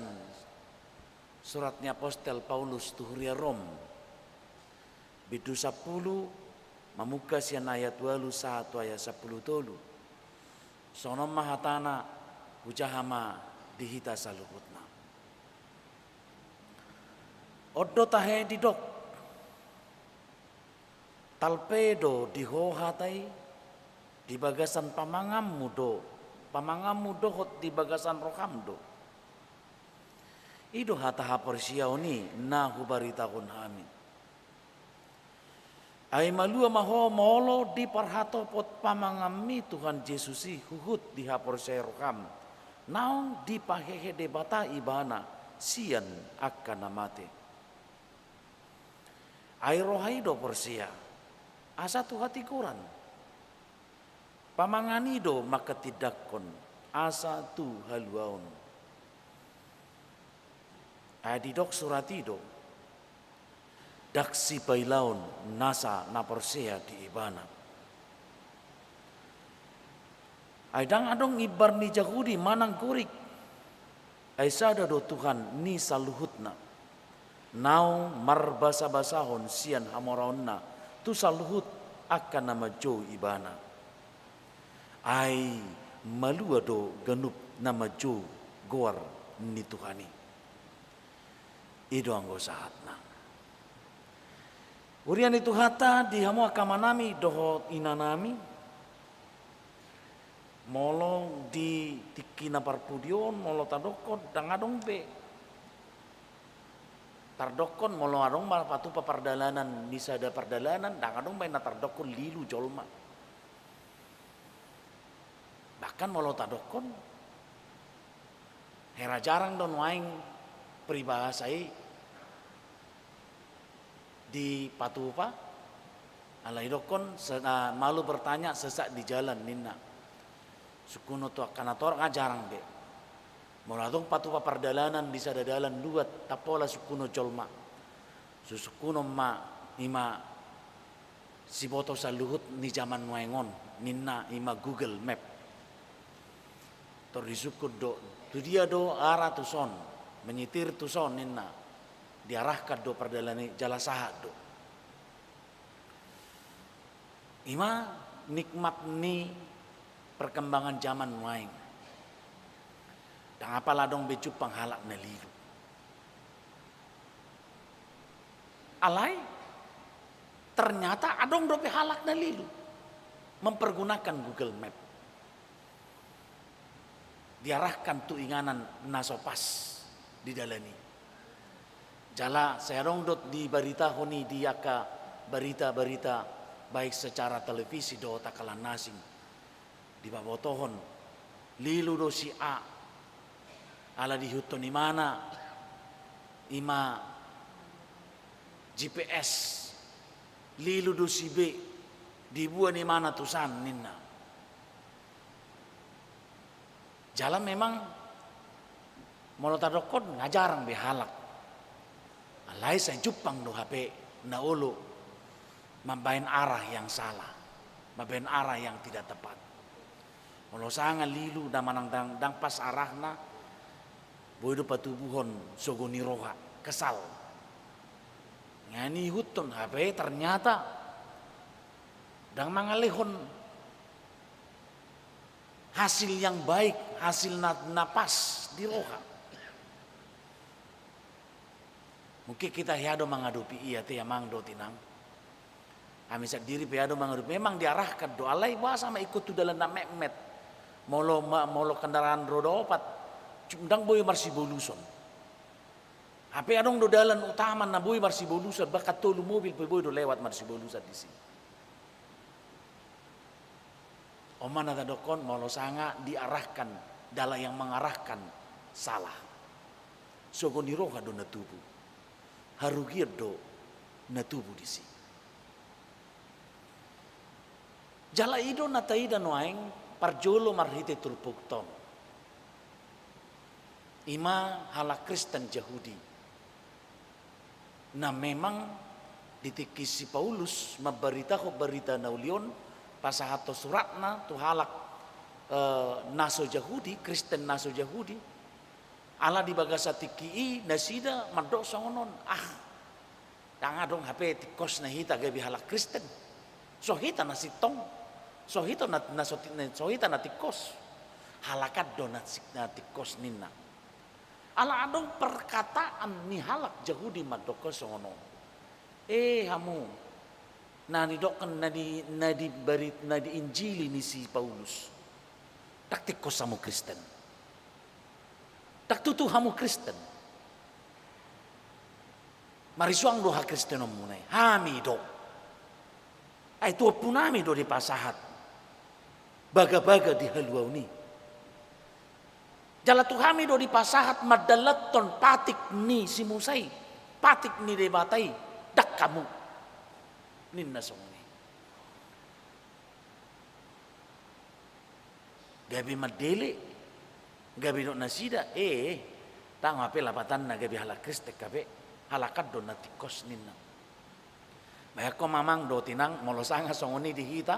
surat ni apostel Paulus tu huria Rom, bindu sampulu, mamungka sian ayat ualu sahat tu ayat sampulu tolu. Songon on ma hatana, hujaha ma di hita saluhutna. On do tahe didok: Talpe do di ho hata i, di bagasan pamanganmu do, pamanganmu dohot di bagasan roham do. I do hata haporseaon i na hubaritahon hami. Ai malua ma ho molo diparhatopot pamanganmi Tuhan Jesus i huhut di haporseai roham, naung dipahehe Debata ibana sian angka na mate. Ai roha i do porsea, asa tu hatigoran. Pamangan i do manghatindanghon, asa tu haluaon. Ai didok surat i do: Ndang sipailaon nasa na porsea di ibana. Ai ndang adong imbar ni Jahudi manang Gorik, ai sada do Tuhan ni saluhutna, naung marbasabasahon sian hamoraonna tu saluhut angka na manjou ibana. Ai malua do ganup na manjou goar ni Tuhan i. I do anggo sahatna. Huria ni Tuhanta, di hamu angka amanami dohot inanami, molo di tingki na parpudi on, molo tadokkon, ndang adong be tardokkon, molo adong ma patupa pardalanan ni sada pardalanan, ndang adong be na tardokkon lilu jolma. Bahkan molo tadokkon, hera jarang do nuaeng peribahasa i dipatupa, alai didokkon se-, ah, malu bertanya sesat di jalan ninna. Sungkunon tu angka na torop nga jarang be. Molo adong patupa pardalanan di sada dalan luat, tampola sungkunon jolma. Susungkunon ma, i ma siboto saluhut ni jaman nuaeng on, ninna, i ma Google Map. Tor disungkun do, tu dia do arah tuson, menyitir tuson ninna, diarahkan do pardalanan i jala sahat do. I ma nikmat ni perkembangan jaman nuaeng. Ndang apala adong be jumpang halak na lilu. Alai, ternyata adong dope halak na lilu mempergunakan Google Map. Diarahkan tu inganan na so pas di dalan i. Jala sai adong do dibaritahon i di angka barita-barita, baik secara televisi dohot angka na asing. Dipabotohon, lilu do si A, ala diihuthon imana, i ma G P S, lilu do si B, diboan imana tusan ninna. Jala memang molo tadokkon nga jarang be halak. Alai sai jumpang do hape na olo mambaen arah yang salah, mambaen arah yang tidak tepat. Molo sanga lilu na manang ndang, ndang pas arahna, boi do patubuhon sogo ni roha, kesal. Nga niihuthon hape ternyata ndang mangalehon hasil yang baik, hasil na, na pas di roha. Mungkin kita hea do mangadopi i ate amang dohot inang. Hami sandiri pe hea do mangadopi. Memang diarahkan do, alai boasa ma ingkon tu dalan na metmet. Molo ma-, molo kendaraan roda opat, cu-, ndang boi marsibolusan. Hape adong do dalan utama na boi marsibolusan, bahkan tolu mobil pe boi do lewat marsibolusan disi. On ma na tadokkon, molo sanga diarahkan Dalan yang mengarahkan salah. Sogo ni roha do na tubu. Harugian do na tubu disi. Jala i do na taida nuaeng parjolo marhite turpukta on. I ma halak Kristen Jahudi. Na memang di tingki si Paulus mambaritahon barita na uli on, pasahathon suratna tu halak, eh, na so Jahudi, Kristen na so Jahudi. Ala di bagasan tingki i nasida mandok songon on, ah, ndang adong hape tingkosna hita gabe halak Kristen. So hita na sintong, so hita na, na so ti-, so hita na tingkos. Halak an do na si-, na tingkos ninna. Ala adong perkataan ni halak Jahudi mandokkon songon on. Eh, hamu, na nidokkon na di, na di bari-, na di Injili ni si Paulus. Ndang tingkos hamu Kristen. Ndang tutu hamu Kristen. Marisuang do hakristenonmuna i. Hami do. Ai tu ompunami do dipasahat bagabaga di haluaon i. Jala tu hami do dipasahat mandalanhon patik ni si Musa i, patik ni Debata i, ndang hamu. Ninna songon i. Gabe mandele, gabe didok nasida, eh, ndang hape lapatanna gabe halak Kristen hape, halak an do na tingkos ninna. Bahenhon ma amang dohot inang, molo sanga songon i di hita,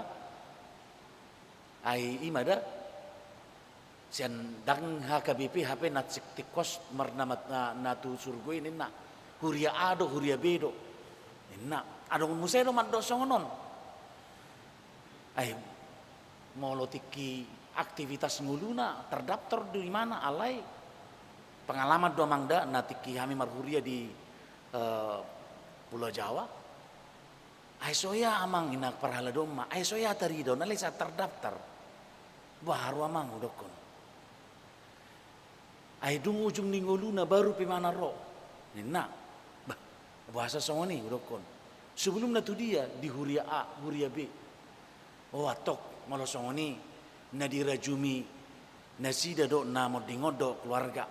ai i ma da, sian ndang H K B P hape na sik tingkos mar-, na, na, na tu surgo i ninna, huria A do, huria B do. Ninna, adong muse do mandok songon on. Ai, molo tingki aktivitas ngoluna terdaftar do imana, alai pengalaman do amang da, na tingki hami marhuria di, eh, Pulau Jawa. Ai so hea amang, inna parhalado ma, ai so hea tarida on, alai sai terdaftar. Baru amang hudokkon. Ai dung ujung ni ngoluna baru pe imana ro. Ninna. Bah, boasa songon i hudokkon. Sebelumna tu dia, di huria A, huria B. Oh, antong, molo songon i, na dirajumi nasida do na monding on do keluarga.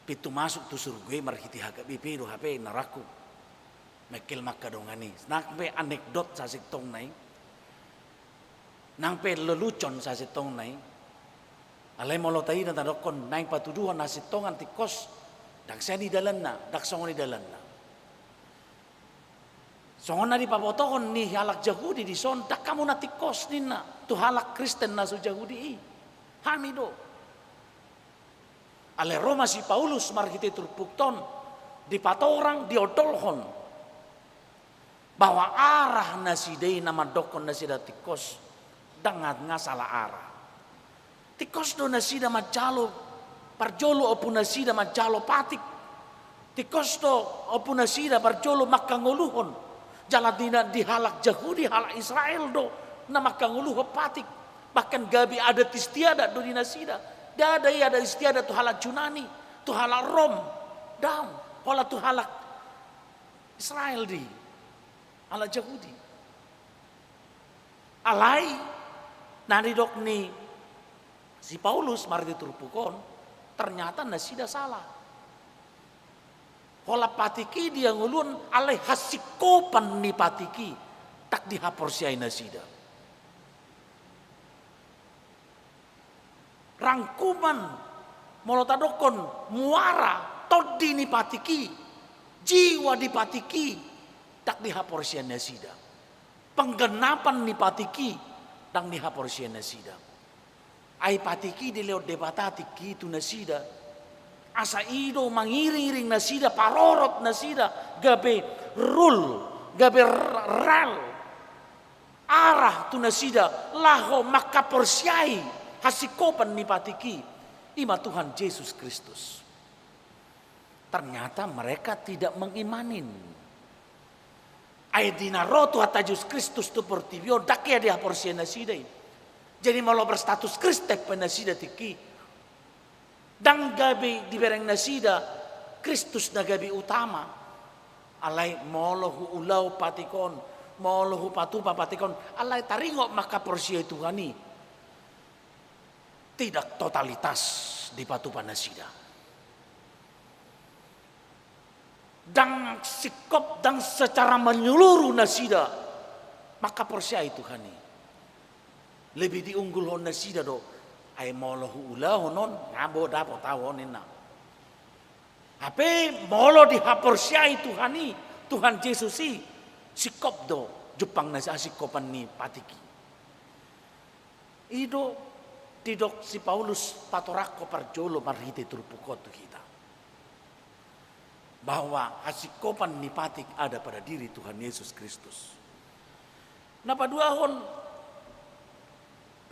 Pintu masuk tu surgo i marhite H K B P do hape ninna rohangku. Mengkel ma angka dongan i. Nang pe anekdot sasintongna i. Nang pe lelucon sasintongna i. Alai molo taida tadokkon naeng patuduhon hasintongan tingkos, ndang sian i dalanna, ndang songon i dalanna. Songon na dipabotohon ni halak Jahudi dison, ndang hamu na tingkos ninna tu halak Kristen na so Jahudi i. Hami do. Alai ro ma si Paulus marhite turpukta on, dipatorang, diondolhon bahwa arah nasida i na mandokkon nasida tingkos, ndang nga sala arah. Tingkos do nasida manjalo, parjolo ompunasida manjalo patik. Tingkos do ompunasida parjolo mangkangoluhon. Jala di na, di halak Jahudi, halak Israel do na mangkangoluhon patik. Bahkan gabe adat istiadat do di nasida. Ndada i adat istiadat tu halak Junani, tu halak Rom. Daong, holan tu halak Israel do i, halak Jahudi. Alai, na nidok ni si Paulus marhite turpuk on, ternyata nasida sala. Holan patik i diangoluhon, alai hasingkopan ni patik i ndang dihaporseai nasida. Rangkuman, molo tadokkon muara, tondi ni patik i, jiwa di patik i, ndang dihaporseai nasida. Penggenapan ni patik i, ndang dihaporseai nasida. Ai patik i dilehon Debata tingki i tu nasida. Asa i do mangiringiring nasida, parorot nasida, gabe rul, gabe r-, rel. Arah tu nasida, laho manghaporseai hasingkopan ni patik i, i ma Tuhan Jesus Kristus. Ternyata mereka tidak mengimanin. Ai di na ro Tuhanta Jesus Kristus tu portibi on, ndang hea dihaporseai nasida i. Jadi molo berstatus Kristen pe nasida tingki i, ndang gabe dibereng nasida Kristus na gabe utama. Alai molo huulahon patik on, molo hupatupa patik on, alai taringot manghaporseai Tuhan i. tidak totalitas dipatupa nasida. Ndang singkop, ndang secara menyeluruh nasida mangkaporseai Tuhan i. Lebih diunggulhon nasida do, ai molo huulahon on, nga bo dapot au on ninna. Hape molo dihaporseai Tuhan i, Tuhan Jesus i, singkop do jumpang na hasingkopan ni patik i. I do didok si Paulus patorangko parjolo marhite turpuk on tu hita, bahwa hasingkopan ni patik ada pada diri Tuhan Yesus Kristus. Na paduahon,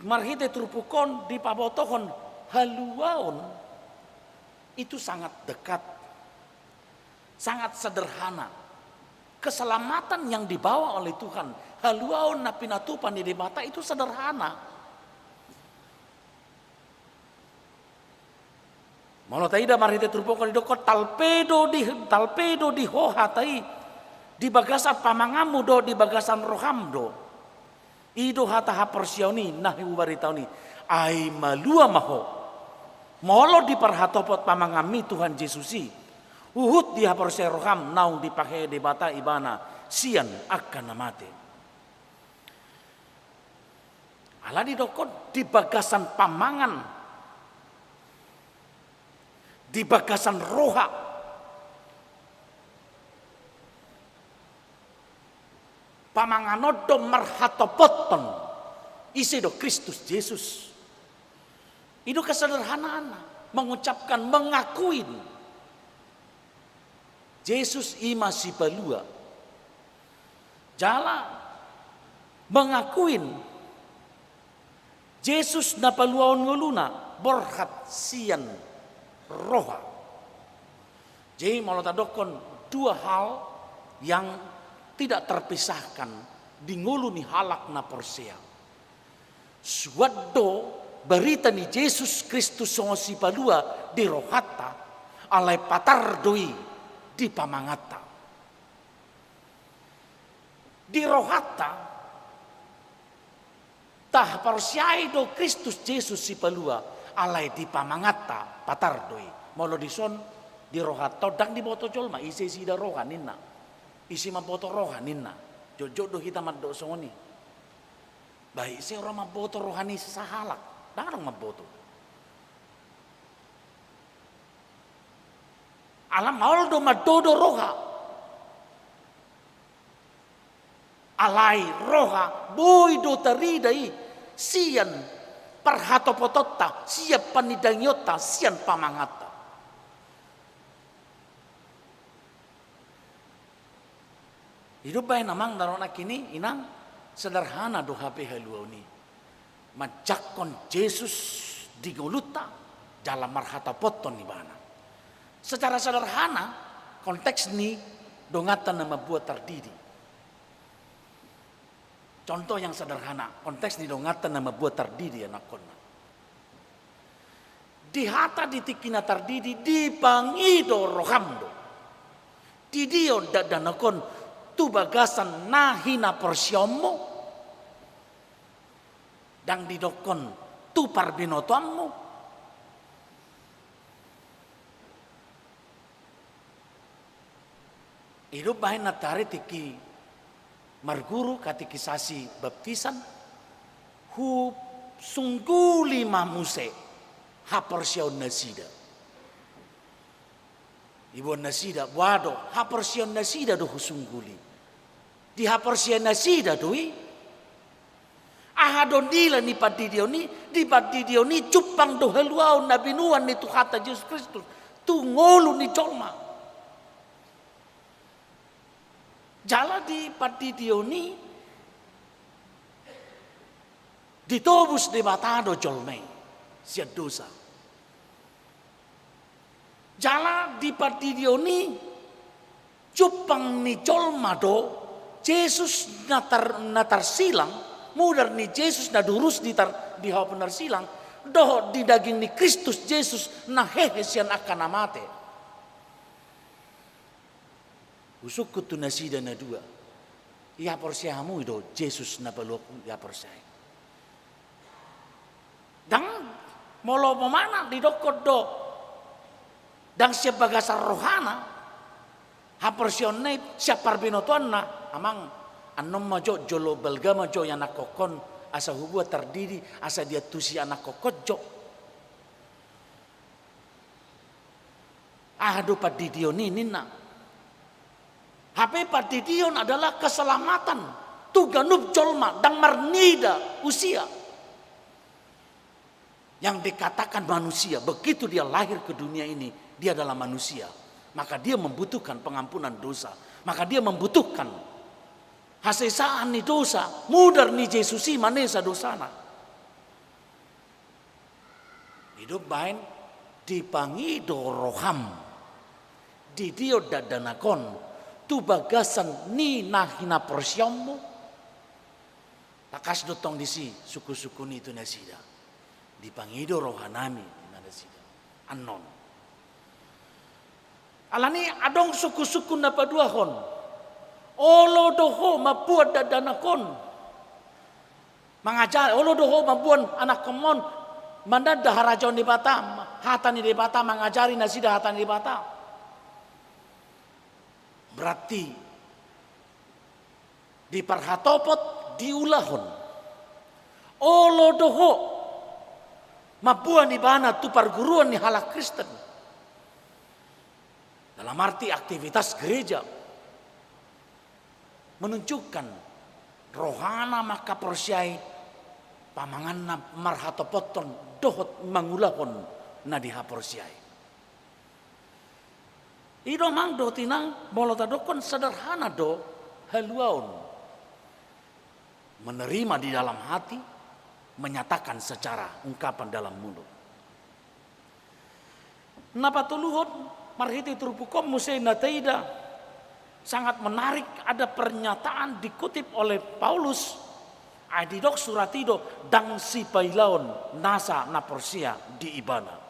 marhite turpuk on dipabotohon haluaon itu sangat dekat, sangat sederhana. Keselamatan yang dibawa oleh Tuhan, haluaon na pinatupa ni Debata itu sederhana. Molo taida marhite turpuk on didok, talpe do di, talpe do di ho hata i, di bagasan pamanganmu do, di bagasan roham do. I do hata haporseaon i na hubaritahon i, ai malua ma ho molo diparhatopot pamanganmi Tuhan Jesus i, huhut dihaporseai roham naung dipahehe Debata ibana sian angka na mate. Ala didokkon di bagasan pamangan, di bagasan roha. Pamangan on do marhatopothon ise do Kristus Jesus. I do kesederhanaanna, mengucapkan, mengakuin Jesus i ma Sipalua. Jala mengakuin Jesus na paluaon ngoluna borhat sian roha. Jadi molo tadokkon, dua hal yang tidak terpisahkan di ngolu ni halak na porsea. Suat do barita ni Jesus Kristus songon Sipalua di rohanta, alai patar do i di pamanganta. Di rohanta, tahaporseai do Kristus Jesus Sipalua, alai di pamanganta patar do i. Molo dison, di rohanta on ndang diboto jolma, ise sida roha ninna. Ise mamboto roha ninna. Jotjot do hita mandok songon i. Ba ise ro mamboto roha ni sahalak, ndang adong mamboto. Ala maol do mandodo roha. Alai roha boi do tarida i sian parhatopotonta, sian panindangionta, sian pamanganta. I do baen amang, na ro nangkin i inang, sederhana do hape haluaon i. Manjangkon Jesus di ngolunta jala marhatopothon ibana. Secara sederhana, konteks ni donganta na mamboan tardidi. Contoh yang sederhana, konteks ni donganta na mamboan tardidi, anakkonna. Di hata di tingki na tardidi, dipangido roham do. Di dia on dakdanak on, tu bagasan na hinaporseaonmu, ndang didokkon tu parbinotoanmu. I do baen nantoari tingki marguru, katekisasi baptisan, husungguli ma muse haporseaon nasida. Iboan nasida, boha do, haporseaon nasida do husungguli. Dihaporseai nasida do i. Aha do nilai ni pandidion i? Di pandidion i jumpang do haluaon na binoan ni Tuhanta Jesus Kristus tu ngolu ni jolma. Jala di pandidion i ditobus Debata do jolma i sian dosa. Jala di pandidion i jumpang ni jolma do Jesus na tar-, na tarsilang, mudar ni Jesus na durus di tar-, di hau penarsilang, dohot di daging ni Kristus Jesus na hehe sian angka na mate. Husungkun tu nasida na dua. Ia porsea hamu do Jesus na paluaonku, ia porsea. Ndang Molo umpamana didokkon do ndang sian bagasan rohana, haporseaonna i sian parbinotoanna, amang, annon ma jo, jolo balga ma jo ianakhonhon, asa huboan tardidi, asa diantusi anakhonhon jo. Aha do pandidion i ninna? Hape pandidion adalah keselamatan tu ganup jolma, ndang marnida usia. Yang dikatakan manusia, begitu dia lahir ke dunia ini, dia adalah manusia. Maka dia membutuhkan pengampunan dosa. Maka dia membutuhkan hasesaan ni dosa, mudar ni Jesus i manesa dosana. I do umbahen dipangido roham, didion dakdanak on tu bagasan ni na hinaporseaonmu. Tangkas do tong disi sungkunsungkun i tu nasida. Dipangido rohanami, ninna nasida. Annon. Alani adong sungkunsungkun na paduahon. Olo do ho mamboan dakdanak on. Mangajari, olo do ho mamboan anakhonmon, mandanda harajaon ni Debata, hata ni Debata, mangajari nasida hata ni Debata. Berarti diparhatopot, diulahon. Olo do ho mamboan ibana tu parguruan ni halak Kristen. Dalam arti aktivitas gereja menunjukkan rohana mangkaporseai, pamanganna marhatopothon dohot mangulahon na dihaporseai. I do amang dohot inang, molo tadokkon sederhana do haluaon. Menerima di dalam hati, menyatakan secara ungkapan dalam mulut. Na patoluhon, marhite turpuk on muse na taida, sangat menarik, ada pernyataan dikutip oleh Paulus, ai didok surat i do, ndang sipailaon nasa na porsea di ibana.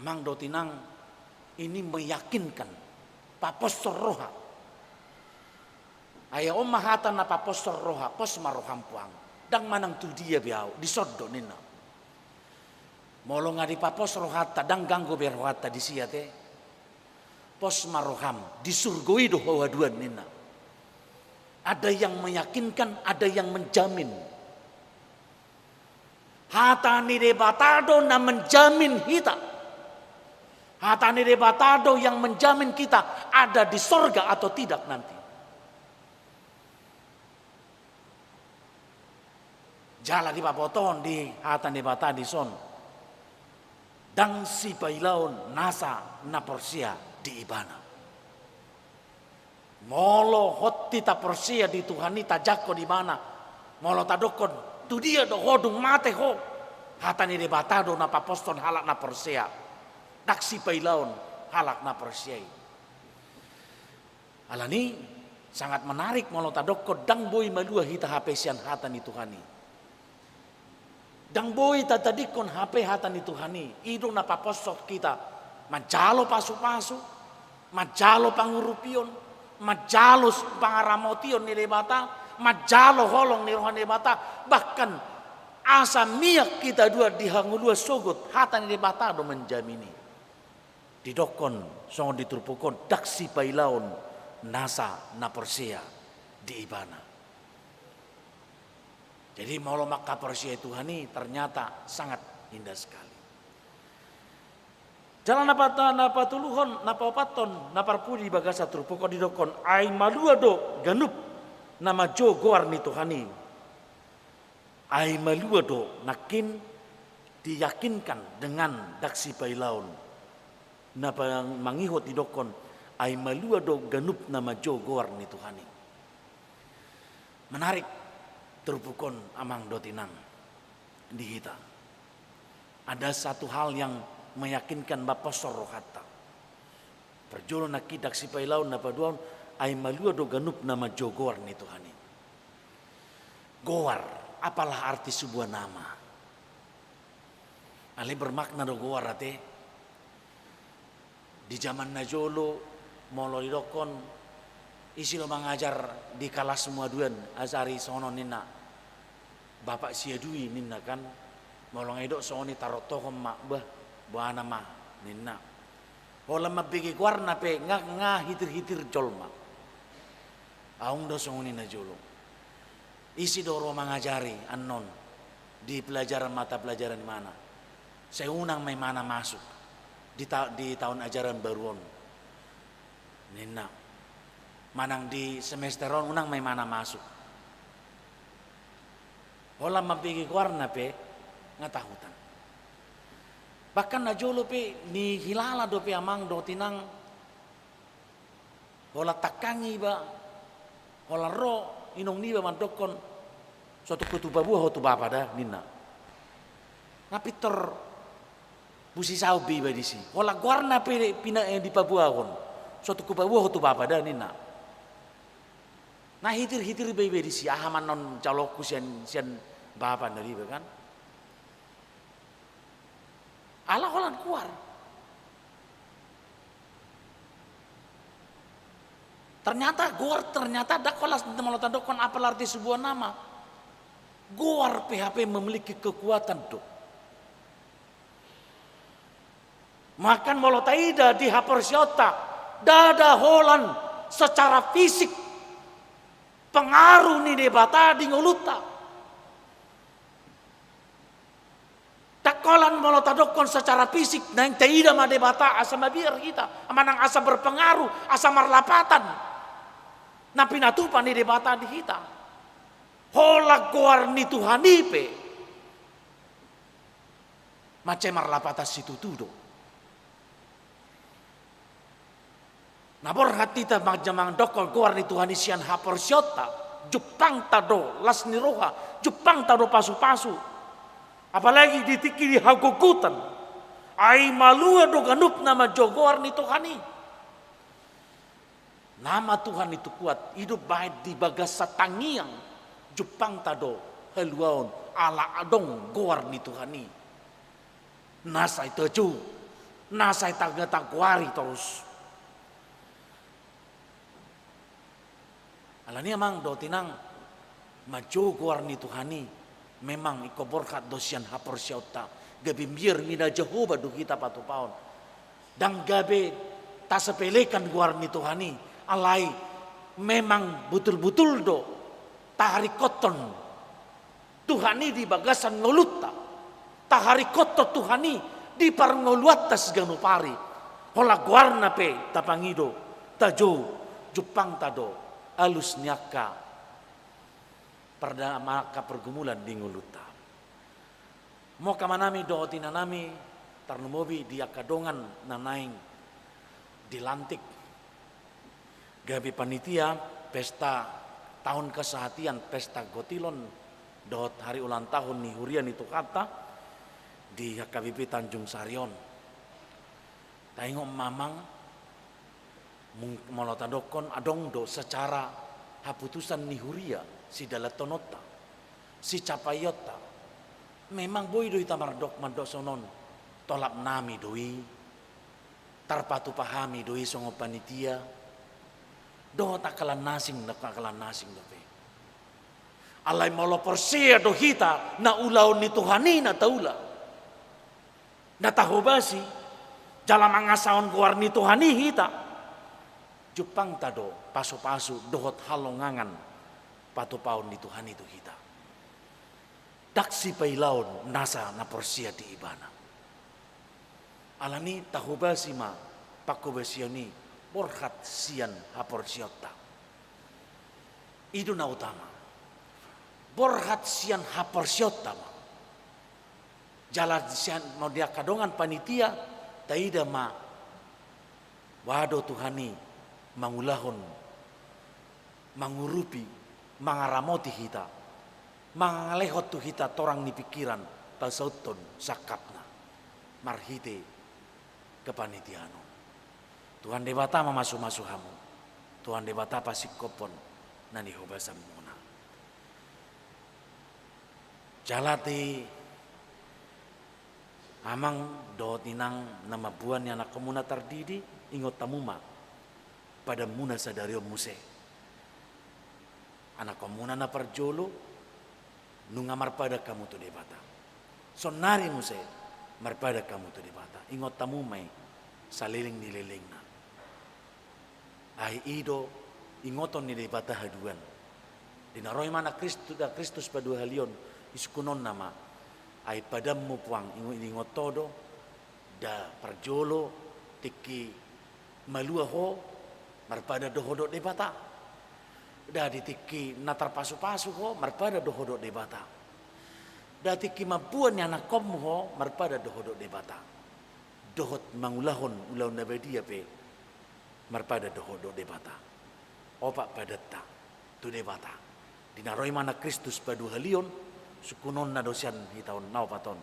Amang dohot inang, ini meyakinkan, paposhon roha. Ai on ma hata na paposhon roha, pos ma roham puang. Ndang manang tu dia be ahu, dison do ninna. Molo nga dipapos rohanta, ndang ganggu be rohanta disi ate. Pos ma roham, di surgo i do ho haduan ninna. Ada yang meyakinkan, ada yang menjamin. Hata ni Debata do na menjamin hita. Hata ni Debata do yang menjamin kita ada di sorga atau tidak nanti. Jala dipabotohon di hata ni Debata dison, ndang sipailaon nasa na porsea di ibana. Molo hot hita porsea di Tuhan i, tajangkon ibana, molo tadokkon tu dia do ho dung mate ho, hata ni Debata do na paposhon halak na porsea. Ndang sipailaon halak na porsea i. Alani, sangat menarik molo tadokkon ndang boi malua hita hape sian hata ni Tuhan i. Ndang boi tatadingkon hape hata ni Tuhan i, i do na paposhon hita manjalo pasupasu, manjalo pangurupion, manjalo pangaramotion ni Debata, manjalo holong ni roha ni Debata, bahkan asa miak hita dua di hangoluan sogot, hata ni Debata do manjamin i. Didokkon songon di turpuk on, ndang sipailaon nasa na porsea di ibana. Jadi molo mangkaporseai Tuhan i ternyata sangat indah sekali. Jala na pat-, na patoluhon, na paopathon, na parpudi di bagasan turpuk on didokkon, ai malua do ganup na manjou goar ni Tuhan i. Ai malua do, nangkin diyakinkan dengan ndang sipailaon. Na pa-, mangihut didokkon, ai malua do ganup na manjou goar ni Tuhan i. Menarik turpuk on amang dohot inang di hita. Ada satu hal yang meyakinkan, maposhon rohanta. Parjolo nangkin ndang sipailaon, na paduahon, ai malua do ganup na manjou goar ni Tuhan i. Goar, apalah arti sebuah nama? Alai bermakna do goar ate. Di zaman na jolo, molo didokkon, ise do mangajar di kalasmu haduan, ajari songon on ninna. Bapak siadui ninna kan, molo nga didok songon i tarontohon ma, bah, boana ma ninna. Holan mambege goarna pe nga, nga hitir-hitir jolma. Adong do songon i na jolo. Ise do ro mangajari annon di pelajaran mata pelajaran imana. Sai unang ma imana masuk di ta-, di taon ajaran baru on, ninna. Manang di semester on unang ma imana masuk. Holan mambege goarna pe nga tahutan. Bahkan na jolo pe nihilala dope amang dohot inang, holan tangkang iba, holan ro inong niba mandokkon, "So tung hupaboa ho tu bapa da," ninna. Nga pintor busisaon be iba disi. Holan goarna pe pina, eh, dipaboahon, "So tung hupaboa ho tu bapa da," ninna. Nga hitir-hitir be iba disi, "Aha ma annon calonku sian, sian bapa," ninna iba kan. Ala holan goar. Ternyata goar, ternyata ndang holan molo tadokkon apa arti sebuah nama. Goar pe hape memiliki kekuatan do. Bahkan molo taida di haporseaonta, ndada holan secara fisik pengaruh ni Debata di ngolunta. Ndang holan molo tadokkon secara fisik, naeng taida ma Debata asa mabiar hita, manang asa berpengaruh, asa marlapatan. Na pinatupa ni Debata di hita. Holan goar ni Tuhan i pe mansai marlapatan situtu do. Na borhat hita manjama mandokkon goar ni Tuhan i sian haporseaonta, jumpangta do las ni roha, jumpangta do pasupasu. Apalagi di tingki di hagogotan, ai malua do ganup na manjou goar ni Tuhan i. Nama Tuhan itu kuat, i do baen di bagasan tangiang, jumpangta do haluaon ala adong goar ni Tuhan i. Na sai tajou, na sai taga tagoari torus. Alani amang dohot inang, manjou goar ni Tuhan i, memang ingkon borhat do sian haporseaonta, gabe mbiar mina Jahowa do hita patupaon. Ndang gabe tasepelekan goar ni Tuhan i, alai memang butul-butul do taharingkothon Tuhan i di bagasan ngolunta. Taharingkothon Tuhan i di parngoluanta siganup ari. Holan goarna pe tapangido, tajou, jumpangta do alus ni angka parda-, angka pergumulan di ngolunta. Mongka amanami dohot inanami, tarlumobi di angka dongan na naeng dilantik gabe panitia pesta taon kesehatian, pesta gotilon dohot hari ulang tahun ni huria ni Tuhanta di H K B P Tanjung Sari on. Taingot ma amang, mung-, molo tadokkon adong do secara haputusan ni huria, sidalanhononta, sicapaionta. Memang boi do hita mardok, mandok songon on, tolap nami do i, tarpatupa hami do i songon panitia, dohot angka na asing, angka na asing dope. Alai molo porsea do hita na ulaon ni Tuhan i na taula, na tahobasi, jala mangasahon goar ni Tuhan i hita, jumpangta do pasupasu dohot halongangan patupaon ni Tuhan i tu hita. Ndang sipailaon nasa na porsea di Ibana. Alani tahobasi ma panghobasion i borhat sian haporseaonta. I do na utama. Borhat sian haporseaonta ma. Jala sian, molo di angka dongan panitia, taida ma, boha do Tuhan i mangulahon, mangurupi, mangaramoti hita, mangalehon tu hita torang ni pingkiran, pasauthon sangkapna marhite kepanitiaan on. Tuhan Debata mamasumasu hamu. Tuhan Debata pasingkophon na nihobasanmuna. Jala di amang dohot inang na mamboan ni anakkonmuna tardidi, ingot hamu ma padanmuna sadari on muse. Anakkonmuna na parjolo, Nunga marpadan hamu tu Debata. Saonnari muse marpadan hamu tu Debata. Ingot hamu ma i saleleng ni lelengna. Ai i do ingoton ni Debata haduan. Di na ro Ibana Kristus, da Kristus paduahalion, disungkunonna ma. Ai padanmu puang, ingot, ingot ho do, da parjolo tingki malua ho, marpadan do ho dohot Debata. Da di tingki na tarpasupasu ho, marpadan do ho dohot Debata. Da tingki mamboan ni anakkonmu ho, marpadan do ho dohot Debata. Dohot mangulahon ulaon na badia pe, marpadan do ho dohot Debata. Opat padanta tu Debata. Di na ro Ibana Kristus paduahalion, sungkunonna do sian hita on na opat on.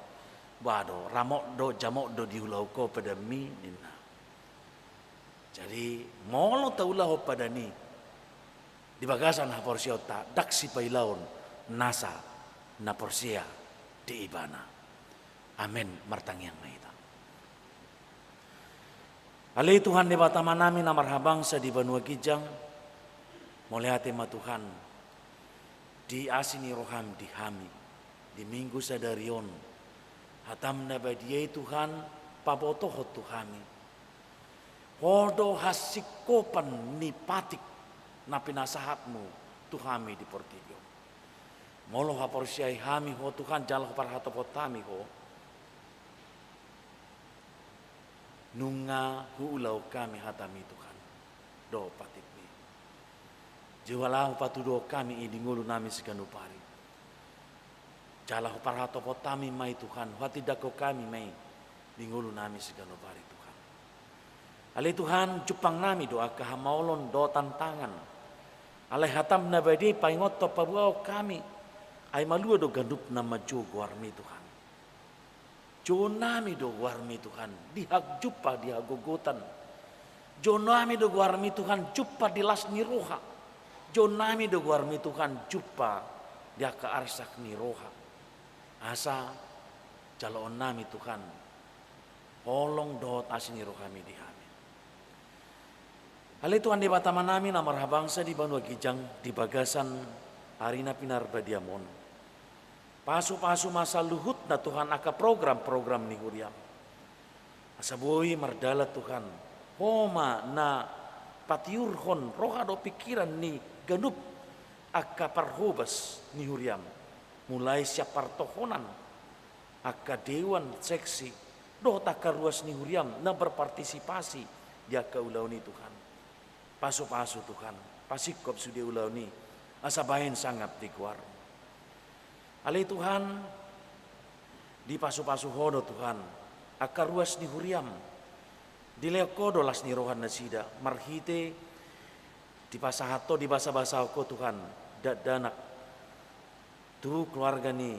Ba do, ramot do, jamot do diulahon ho padanmi, ninna. Jadi, molo taulahon padan i di bagasan haporseaonta, ndang sipailaon nasa na porsea di Ibana. Amen. Martangiang ma hita. Ale Tuhan Debata Amanami na marhabangsa di banua ginjang, mauliate ma Tuhan, di asi ni roham di hami, di Minggu sadari on, hatam na badia i Tuhan, pabotohon tu hami. Ho do hasingkopan ni patik na pinasahatmu tu hami di portibi on. Molo haporseai hami ho Tuhan, jala huparhatopot hami ho, nunga huulahon hami hatam i Tuhan, dohot patikmi. Jala hupatuduhon hami i di ngolunami siganup ari. Jala huparhatopot hami ma i Tuhan, huhatindangkon hami ma i di ngolunami siganup ari Tuhan. Ale Tuhan, jumpang nami do angka hamaolon dohot tantangan. Alai hatam na badia i paingothon paboahon hami, ai malua do ganup na manjou goarmi Tuhan. Jou nami do goarmi Tuhan, di hajumpa di hagogotan. Jou nami do goarmi Tuhan, jumpa di las ni roha. Jou nami do goarmi Tuhan, jumpa di angka arsak ni roha. Asa jaloon nami Tuhan, holong dohot asi ni rohami di hami. Ale Tuhan Debata Amanami na marhabangsa di banua ginjang, di bagasan ari na pinarbadiam on, pasupasu ma saluhutna Tuhan angka program-program ni huriam. Asa boi mardalan Tuhan, Ho ma na patiurhon roha dohot pingkiran ni ganup angka parhobas ni huriam, mulai sian partohonan, angka dewan, seksi, dohot angka ruas ni huriam na berpartisipasi di angka ulaon i Tuhan. Pasupasu Tuhan, pasingkop sude ulaon i, asa baen sangap di goarmu. Ale Tuhan, dipasupasu Ho do Tuhan angka ruas ni huriam, dilehon Ho do las ni roha nasida, marhite dipasahat Ho, dibasabasahon Ho Tuhan, dakdanak tu keluarga ni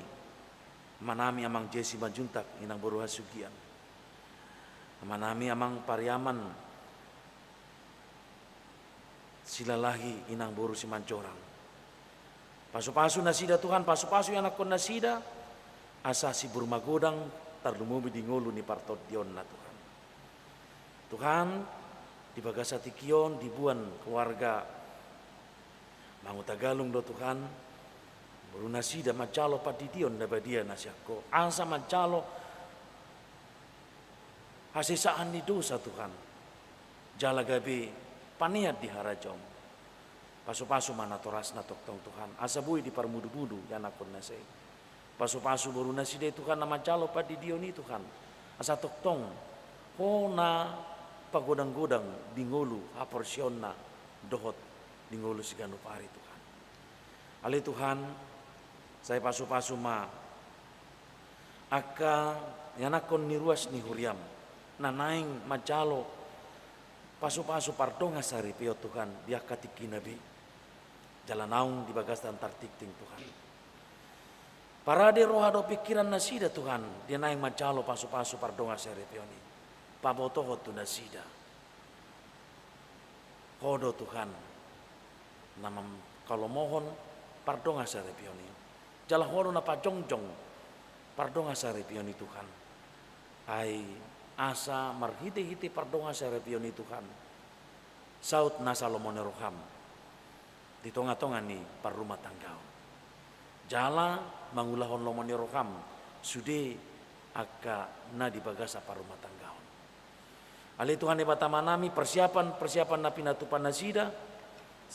amanami Amang Jesi Manjuntak, Inang boru Hasugian, amanami Amang Pariaman Silalahi, Inang boru Simanjorang. Pasupasu nasida Tuhan, pasupasu ianakkon nasida, asa simbur magodang tarlumobi di ngolu ni partondionna Tuhan. Tuhan, di bagasan tingki on diboan keluarga Mangun Tagalung do Tuhan, boru nasida manjalo pandidion na badia na sian Ho, asa manjalo hasesaan ni dosa Tuhan, jala gabe panean di harajaon. Pasupasu ma natorasna tongtong Tuhan, asa boi diparmudumudu ianakkon nasida i. Pasupasu boru nasida i Tuhan na manjalo pandidion i Tuhan, asa tongtong Ho na pagodanggodang di ngolu haporseaonna dohot di ngolu siganup ari Tuhan. Ale Tuhan, sai pasupasu ma angka ianakkon ni ruas ni huriam na naeng manjalo pasupasu pardongansaripeon Tuhan di angka tingkina be, jala naung di bagasan tartingting Tuhan. Parade roha dohot pingkiran nasida Tuhan di naeng manjalo pasupasu pardongansaripeon i, pabotohon tu nasida Ho do Tuhan na mangkalomohon pardongansaripeon i, jala Ho do na pajongjong pardongansaripeon i Tuhan. Ai asa marhitehite pardongansaripeon i Tuhan, saut nasa lomo ni roham di tongatonga ni parrumatanggaon. jala mangulahon lomo ni roham sude angka na di bagasan parrumatanggaon. Ale Tuhan Debata Amanami, persiapan-persiapan na pinatupa nasida,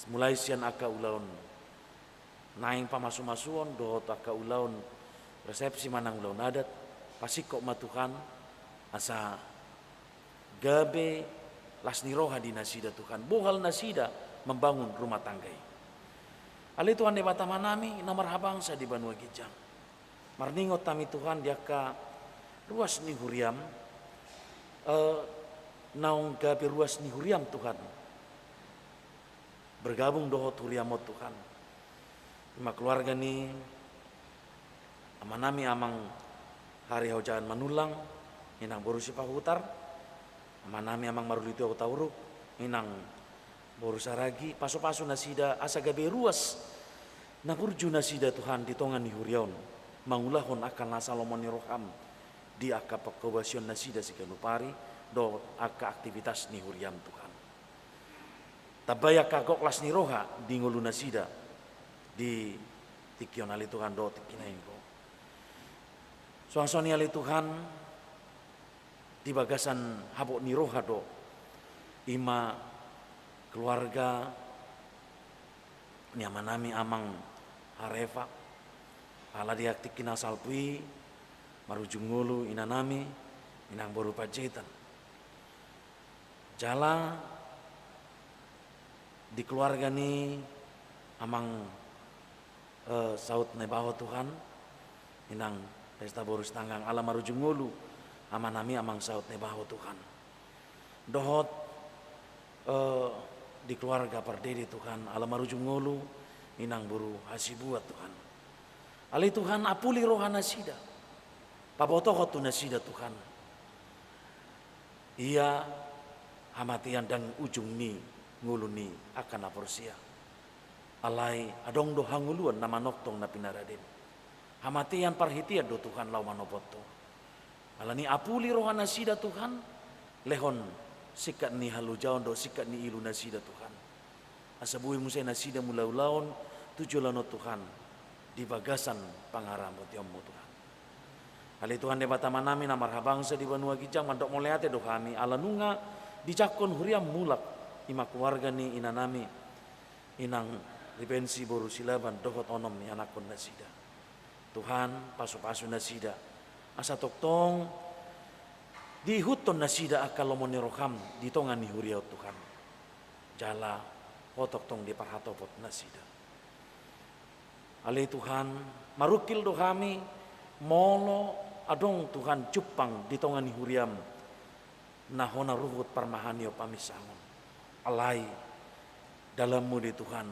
mulai sian angka ulaon naeng pamasumasuon dohot angka ulaon resepsi manang ulaon adat, pasingkop ma Tuhan, asa gabe las ni roha di nasida Tuhan, bohal nasida membangun rumah tangga i. Ale Tuhan Debata Amanami na marhabangsa di banua ginjang, marningot hami Tuhan di angka ruas ni huriam, eh, naung gabe ruas ni huriam Tuhan, bergabung dohot huriam on Tuhan. Ima keluarga ni amanami Amang Hari Hojaan Manullang, inang boru Sipahutar, amanami Amang Maruli Tio Hutauruk, inang boru Saragi, pasupasu nasida asa gabe ruas na burju nasida Tuhan di tonga ni huria on, mangulahon angka na sai lomo ni roham di angka pangkobasion nasida siganup ari dohot angka aktivitas ni huriam Tuhan. Tambai angka gok las ni roha di ngolu nasida di tingki on ale Tuhan dohot tingki na inggo. Suang songon i ale Tuhan, di bagasan habot ni roha do ima keluarga ni amanami Amang Harefa, ala di tingki na salpu i marujung ngolu inanami inang boru Panjaitan. Jala di keluarga ni Amang, eh, Saut Naibaho Tuhan, inang Pesta boru Sitanggang, ala marujung ngolu amanami Amang Saut Naibaho Tuhan. Dohot, eh, di keluarga Pardede Tuhan, ala marujung ngolu inang boru Hasibuan Tuhan. Ale Tuhan, apuli roha nasida, pabotohon tu nasida Tuhan, ia hamatean ndang ujung ni ngolu ni angka na porsea. Alai adong do hangoluan na manongtong na pinaraden. Hamatean parhitean do Tuhan laho manopot Ho. Alani apuli roha nasida Tuhan, lehon singkat ni halojaon dohot singkat ni ilu nasida Tuhan, asa boi muse nasida mangula ulaon tu joloan on Tuhan di bagasan pangaramotionMu Tuhan. Ale Tuhan Debata amanami na marhabangsa di banua ginjang, mandok mauliate do hami ala nunga dijangkon huriaM mulak ima keluarga ni inanami inang Ripensi boru Silaban dohot onom ni anakkon nasida. Tuhan, pasupasu nasida asa tongtong diihuthon nasida angka lomo ni rohaM di tonga ni huria on Tuhan. Jala Ho tongtong diparhatopot nasida. Ale Tuhan, marungkil do hami molo adong Tuhan jumpang di tonga ni huriaM na hona ruhut parmahanion paminsangon. Alai dalanMu do i Tuhan,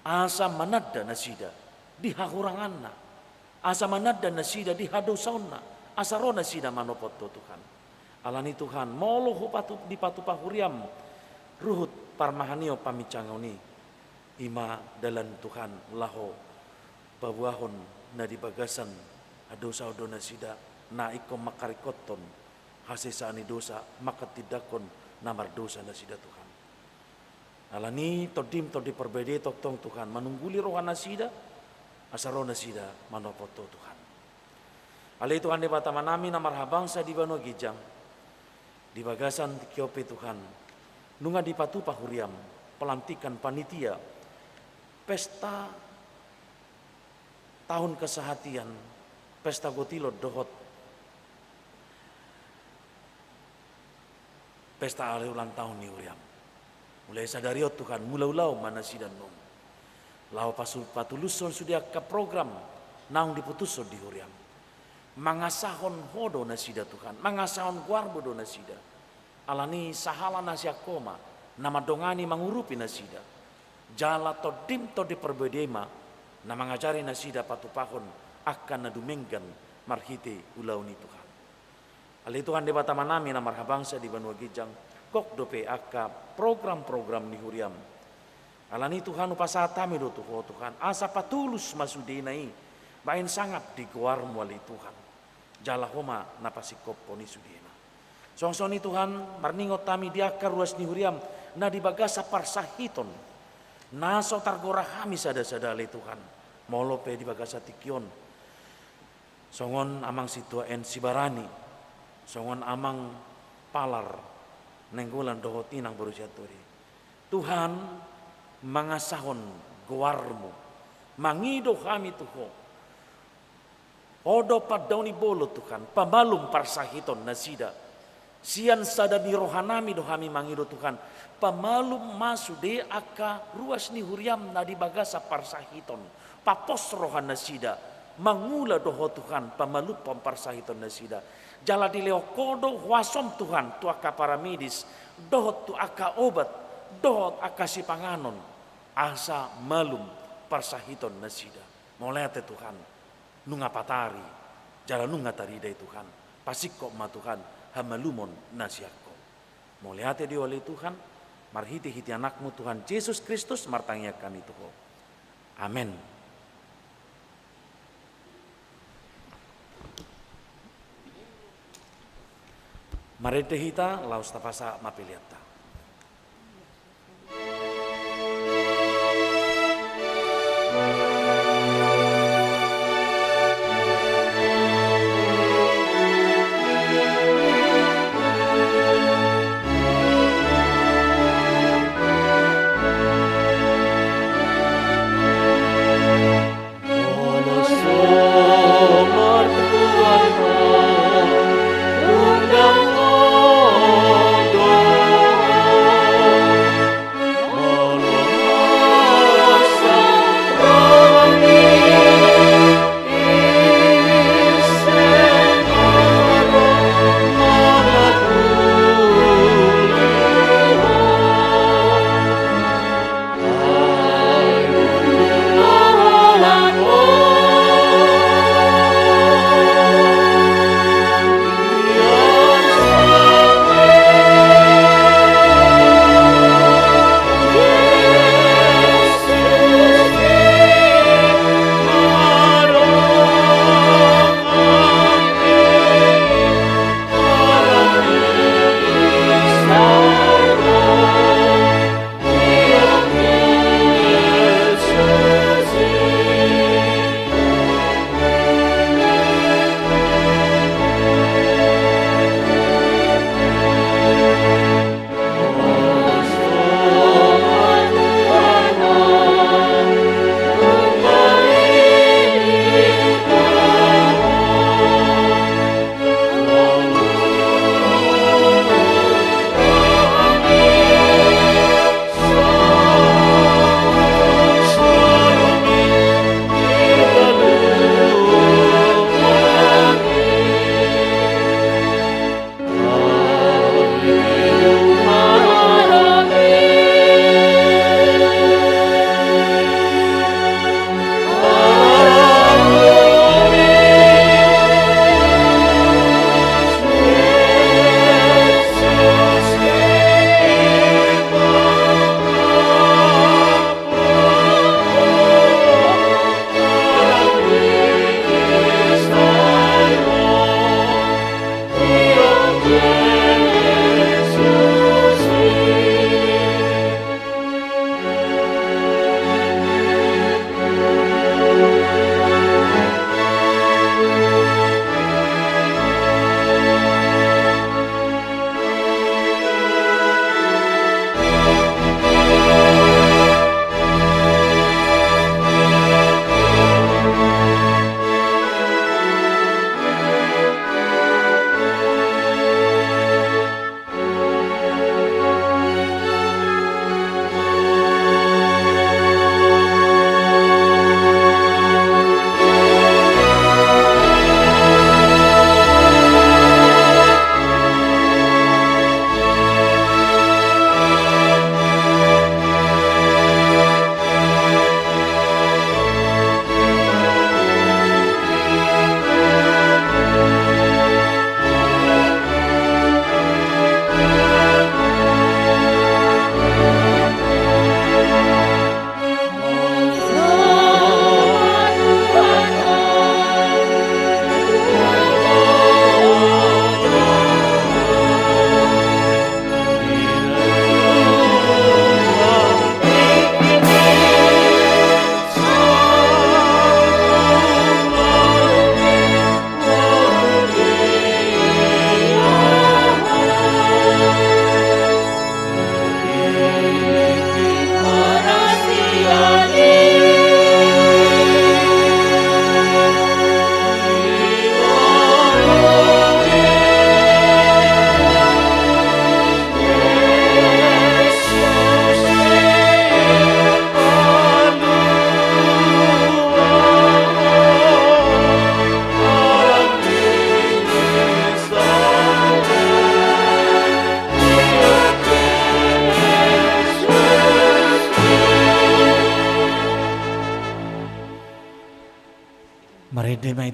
asa mananda nasida di hahuranganna, asa mananda nasida di hadosaonna, asa ro nasida manopot Ho Tuhan. Alani Tuhan, molo hupatu-, dipatupa huriaM ruhut parmahanion paminsangon i, ima dalan Tuhan laho paboahon na di bagasan hadosaon do nasida, na ingkon mangkaringkothon hasesaan ni dosa, manghatindanghon na mardosa nasida Tuhan. Alani TondiM Tondi Parbadiai tongtong Tuhan manungguli roha nasida, asa ro nasida manopot Ho Tuhan. Ale Tuhan Debata amanami na marhabangsa di banua ginjang, di bagasan tingki on pe Tuhan, nunga dipatupa huriaM pelantikan panitia pesta tahun kesehatian, pesta gotilon dohot pesta ari ulang tahun ni huriaM. Mulai sadari on Tuhan, mangula ulaon ma nasida annon laho pasu-, patulushon sude angka program naung diputushon di huriaM. Mangasahon Ho do nasida Tuhan, mangasahon goarMu do nasida. Alani sahala na sian Ho ma na mandongani mangurupi nasida. Jala TondiM Tondi Parbadiai ma na mangajari nasida patupahon angka na dumenggan marhite ulaon i Tuhan. Ale Tuhan Debata amanami na marhabangsa di banua ginjang, gok dope angka program-program ni huriaM. Alani Tuhan hupasahat hami do tu Ho Tuhan, asa patulus ma sudena i baen sangap di goarMu ale Tuhan. Jala Ho ma na pasingkophon i sudena. Suang songon i Tuhan, marningot hami di angka ruas ni huriaM na di bagasan parsahiton na so targora hami sada-sada ale Tuhan. Molo pe di bagasan tingki on, songon Amang Sintua N. Sibarani, songon Amang Palar Nainggolan dohot Inang Boru Sianturi, Tuhan, mangasahon goar-Mu, mangido hami tu Ho. Ho do pandaoni bolon, Tuhan, pamalum parsahiton nasida. Sian sada ni rohanami do hami mangido, Tuhan, pamalum ma sude angka ruas ni huria-M na di bagasan parsahiton. Papos roha nasida, mangula do Ho, Tuhan, pamalumhon parsahiton nasida. Jala dilehon Ho do huaso-M, Tuhan, tu angka paramedis, dohot tu angka obat, dohot angka sipanganon, asa malum parsahiton nasida. Mauliate, Tuhan, nunga patari, jala nunga tarida i, Tuhan, pasingkop ma, Tuhan, hamalumon na sian Ho. Mauliate do ale, Tuhan, marhitehite Anak-Mu, Tuhan Jesus Kristus, martangiang hami tu Ho. Amen. Marende hita, laos tapasahat ma peleanta.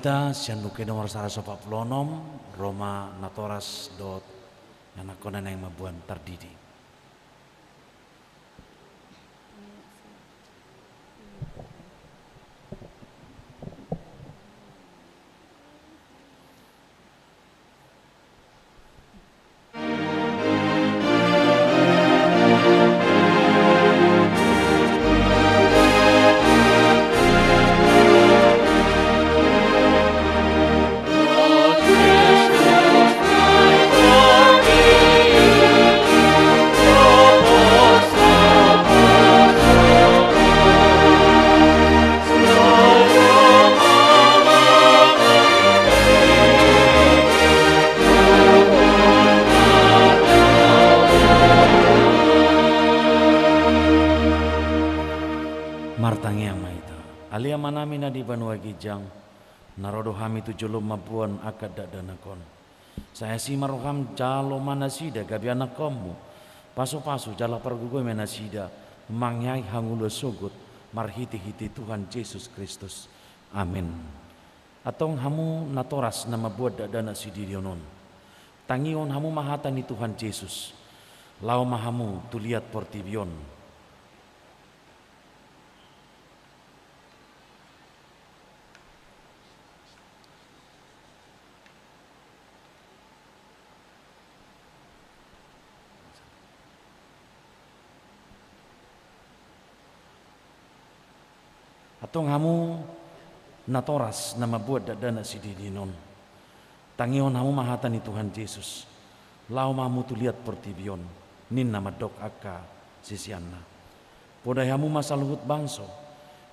Sian Luke nomor saratus opat pulu onom, ro ma natoras dohot ianakhonna naeng mamboan tardidi. Martangiang ma hita. Ale Amanami na di banua ginjang, na ro do hami tu jolom mamboan angka dakdanak on. Sai asi ma roham, jalo ma nasida gabe anakkonmu. Pasupasu jala pargogoi ma nasida mangalehon hangoluan sogot marhitehite Tuhan Jesus Kristus. Amen. Antong hamu natoras na mamboan dakdanak sidihon on, tangihon hamu ma hata ni Tuhan Jesus. Laho ma hamu tu liat portibi on. Antong hamu natoras na mamboan dakdanak sidihon on, tangihon hamu ma hata ni Tuhan Jesus. Laho ma hamu tu liat portibi on, ninna mandok angka siseanna. Podai hamu ma saluhut bangso,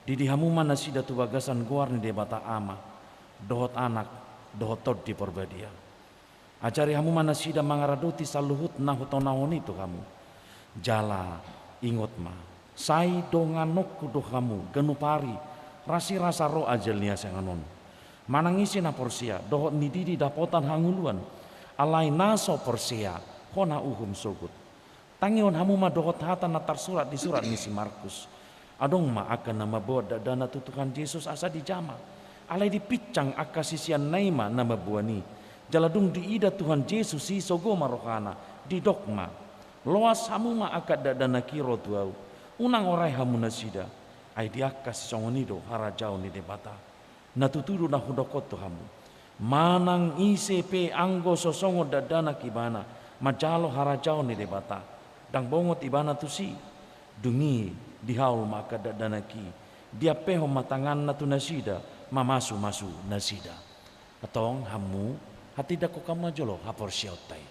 didi hamu ma nasida tu bagasan goar ni Debata Ama, dohot Anak, dohot Tondi Porbadia. Ajari hamu ma nasida mangaradoti saluhut na hutonahon i tu hamu. Jala ingot ma, sai donganonku do hamu ganup ari rasirasa ro ajal ni hasinganon. Manang ise na porsea dohot nididi dapotan hangoluan, alai na so porsea hona uhum sogot. Tangihon hamu ma dohot hata na tarsurat di surat ni si Markus. Adong ma angka na mamboan dakdanak tu Tuhan Jesus asa dijama. Alai dipinsang angka siseanna i ma na mamboan i. Jala dung diida Tuhan Jesus i sogo ma rohana, didok ma, loas hamu ma angka dakdanak i ro tu ahu. Unang orai hamu nasida, ai di angka sisongon i do harajaon ni Debata. Na tutu do na hudok on tu hamu. Manang ise pe anggo so songon dakdanak ibana, manjalo harajaon ni Debata, ndang bongot ibana tusi. Dung i dihaol ma angka dakdanak i, diampehon ma tanganna tu nasida, mamasumasu nasida. Antong hamu, hatindangkon hamu ma jolo haporseaonta i.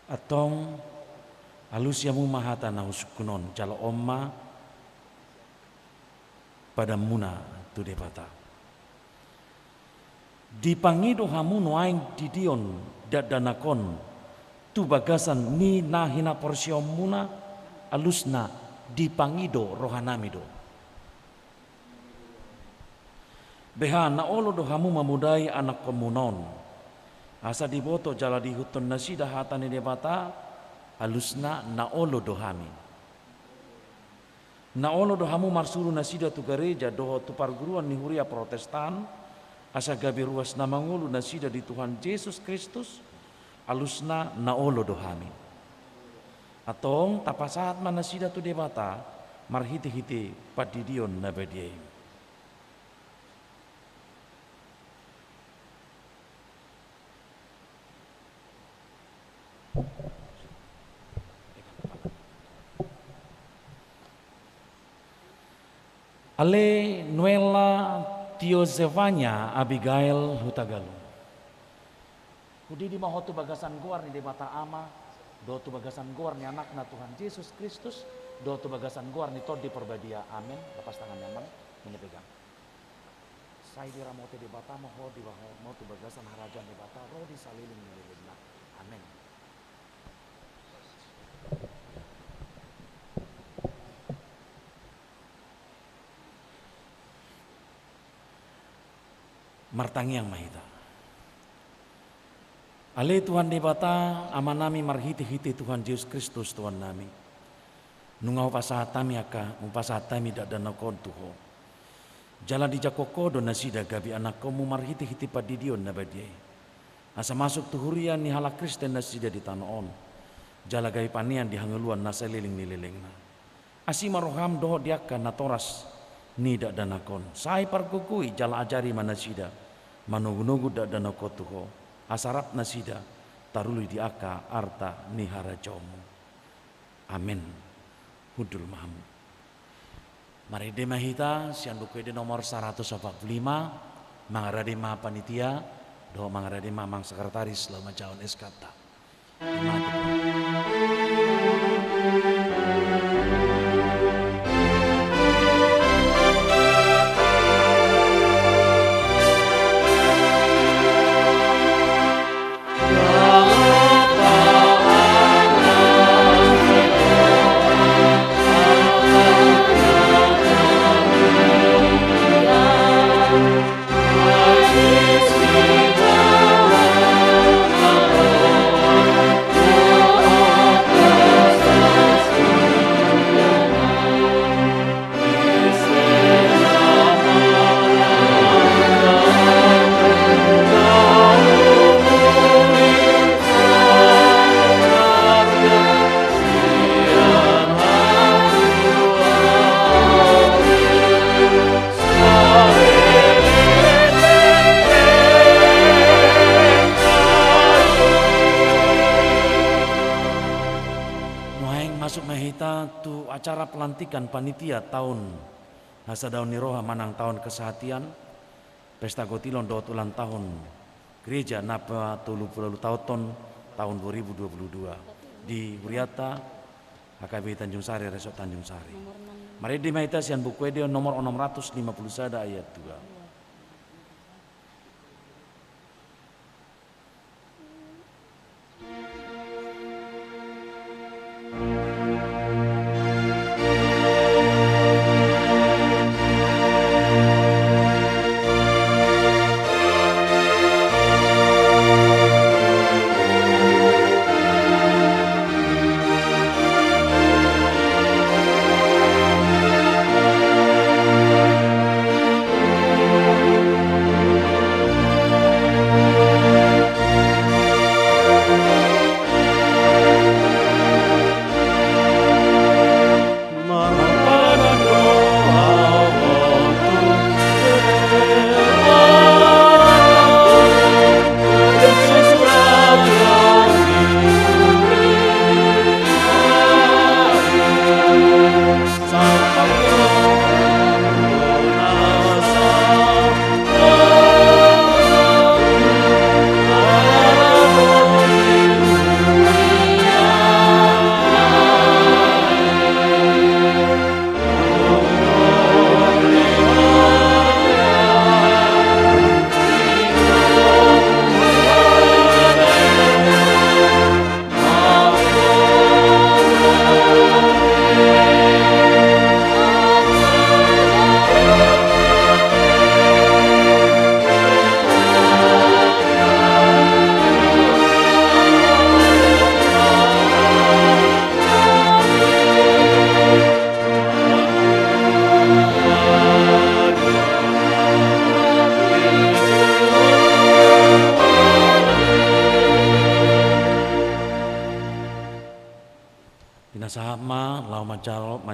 Antong, alusi hamu ma hata na husungkun on, jalo on ma padanmuna tu Debata. Dipangido hamu nuaeng didion dakdanak on tu bagasan ni na hinaporseaonmuna, alusna dipangido rohanami do. Beha na olo do hamu mamodai anakkonmuna on, asa diboto jala diihuthon nasida hata ni Debata, alusna na olo do hami. Na olo do hamu marsuru nasida tu gareja dohot tu parguruan ni huria Protestan, asa gabe ruas na mangolu nasida di Tuhan Jesus Kristus, alusna na olo do hami. Antong tapasahat ma nasida tu Debata marhitehite pandidion na badia i. Ale Nuella Tiozevanya Abigail Hutagalung. Hudidi ma ho tu bagasan goar ni Debata Ama, dohot tu bagasan goar ni Anakna Tuhan Jesus Kristus, dohot tu bagasan goar ni Tondi Porbadia. Amen. Lapas tangan ni amang, mine pegang. Sai diramoti Debata ma ho, dibahen ma ho tu bagasan harajaon Debata, ro di saleleng ni lelengna. Amen. Martangiang ma hita. Ale Tuhan Debata, Amanami marhitehite Tuhan Jesus Kristus Tuhannami. Nunga hupasahat hami angka, hupasahat hami dakdanak on tu Ho. Jala dijangkon Ho do nasida gabe anakkonMu marhitehite pandidion na badia i. Asa masuk tu huria ni halak Kristen nasida di tano on. Jala gabe panean di hangoluan na saleleng ni lelengna. Asi ma rohaM dohot di angka natoras ni dakdanak on. Sai pargogoi jala ajari ma nasida manogunogu dakdanak on tu Ho. Asa rap nasida taruli di angka arta ni harajaonMu. Amen. Hundul ma hamu. Marende ma hita sian Buku Ende nomor saratus opat pulu lima, mangarade ma panitia, dohot mangarade ma amang sekretaris laho manjahahon S K-ta. Nuaeng masuk ma hita tu acara pelantikan panitia taon hasadaon ni roha manang taon kesehatian, pesta gotilon dohot ulang tahun gereja na patolu pulu ualu taonhon taon dua ribu dua pulu dua di hurianta H K B I Tanjung Sari, Resort Tanjung Sari. Marende ma hita sian Buku Ende nomor onom ratus lima pulu sada ayat dua.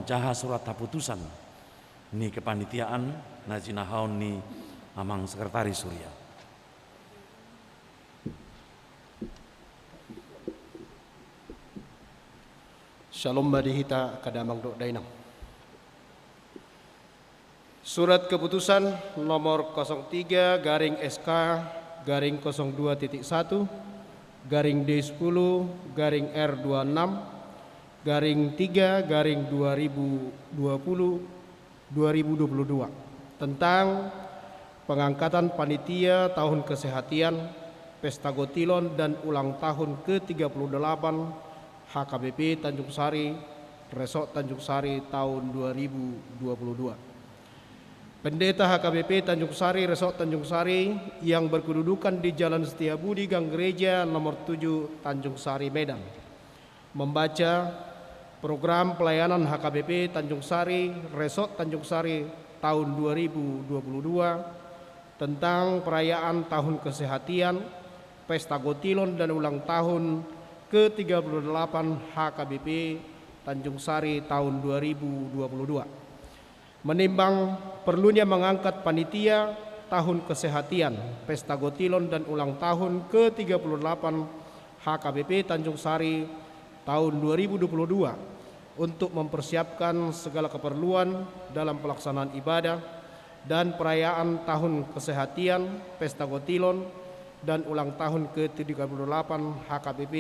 Jaha surat haputusan ni kepanitiaan na jinahaon ni amang sekretaris huria. Shalom ma di hita angka damang dohot dainang. Surat keputusan nomor kosong tiga garing S K garing kosong dua titik satu garing D sepuluh garing R dua enam garing tiga garing dua ribu dua puluh, dua ribu dua puluh dua, tentang pengangkatan panitia tahun kesehatian, pesta gotilon dan ulang tahun ke tiga puluh delapan H K B P Tanjung Sari, Resort Tanjung Sari tahun dua ribu dua puluh dua. Pendeta H K B P Tanjung Sari, Resort Tanjung Sari, yang berkedudukan di Jalan Setiabudi, Gang Gereja nomor tujuh, Tanjung Sari, Medan, membaca program pelayanan H K B P Tanjung Sari, Resort Tanjung Sari tahun dua ribu dua puluh dua, tentang perayaan tahun kesehatian, pesta gotilon dan ulang tahun ke tiga puluh delapan H K B P Tanjung Sari tahun dua ribu dua puluh dua. Menimbang perlunya mengangkat panitia tahun kesehatian, pesta gotilon dan ulang tahun ke tiga puluh delapan H K B P Tanjung Sari tahun dua ribu dua puluh dua untuk mempersiapkan segala keperluan dalam pelaksanaan ibadah dan perayaan tahun kesehatian, pesta gotilon dan ulang tahun ke tiga puluh delapan H K B P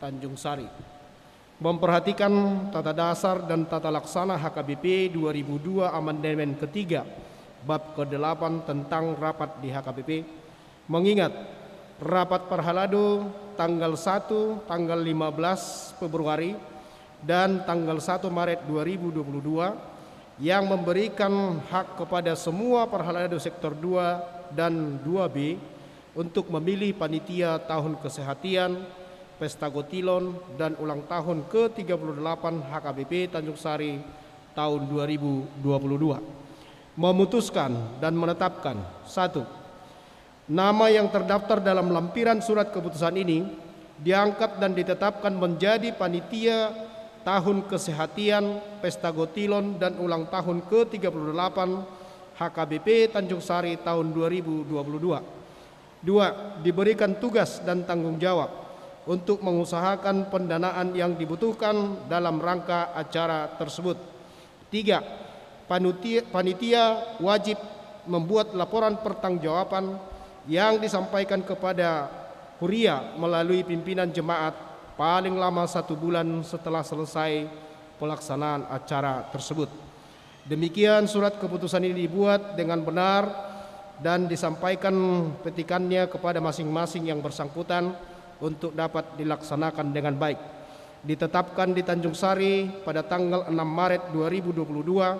Tanjung Sari. Memperhatikan tata dasar dan tata laksana H K B P dua ribu dua amandemen ketiga, bab kedelapan tentang rapat di H K B P, mengingat rapat parhalado tanggal satu, tanggal lima belas Februari, dan tanggal satu Maret dua ribu dua puluh dua yang memberikan hak kepada semua parhalado sektor dua dan dua B untuk memilih panitia tahun kesehatian, pesta gotilon, dan ulang tahun ke tiga puluh delapan H K B P Tanjung Sari tahun dua ribu dua puluh dua. Memutuskan dan menetapkan: satu, nama yang terdaftar dalam lampiran surat keputusan ini diangkat dan ditetapkan menjadi panitia tahun kesehatian, pesta gotilon, dan ulang tahun ke tiga puluh delapan H K B P Tanjung Sari tahun dua ribu dua puluh dua. Dua, diberikan tugas dan tanggung jawab untuk mengusahakan pendanaan yang dibutuhkan dalam rangka acara tersebut. Tiga, panuti-, panitia wajib membuat laporan pertanggungjawaban yang disampaikan kepada huria melalui pimpinan jemaat paling lama satu bulan setelah selesai pelaksanaan acara tersebut. Demikian surat keputusan ini dibuat dengan benar dan disampaikan petikannya kepada masing-masing yang bersangkutan untuk dapat dilaksanakan dengan baik. Ditetapkan di Tanjung Sari pada tanggal enam Maret dua ribu dua puluh dua,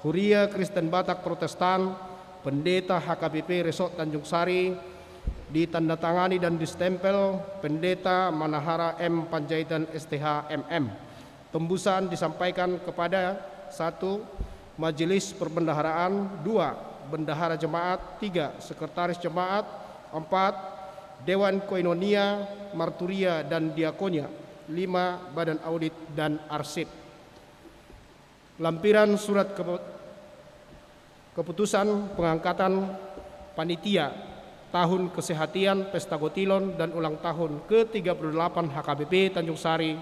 Huria Kristen Batak Protestan, Pendeta H K B P Resort Tanjung Sari, ditandatangani dan distempel Pendeta Manahara M Panjaitan S T H M M. Tembusan disampaikan kepada: satu, Majelis Perbendaharaan; dua, Bendahara Jemaat; tiga, Sekretaris Jemaat; empat, Dewan Koinonia, Marturia, dan Diakonia; lima, Badan Audit dan Arsip. Lampiran surat kepu-, keputusan pengangkatan panitia tahun kesehatian, pesta gotilon, dan ulang tahun ke tiga puluh delapan H K B P Tanjung Sari,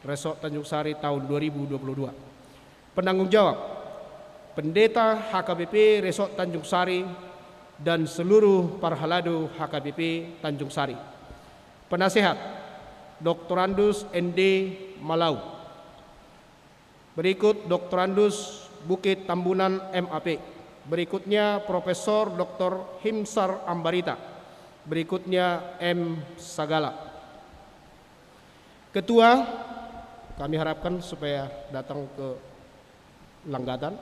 Resort Tanjung Sari tahun dua ribu dua puluh dua. Penanggung jawab: Pendeta H K B P Resort Tanjung Sari dan seluruh parhalado H K B P Tanjung Sari. Penasehat: Doktorandus N D Malau. Berikut Doktorandus Bukit Tambunan M A P. Berikutnya Profesor Doktor Himsar Ambarita. Berikutnya M Sagala. Ketua, kami harapkan supaya datang ke Langgatan.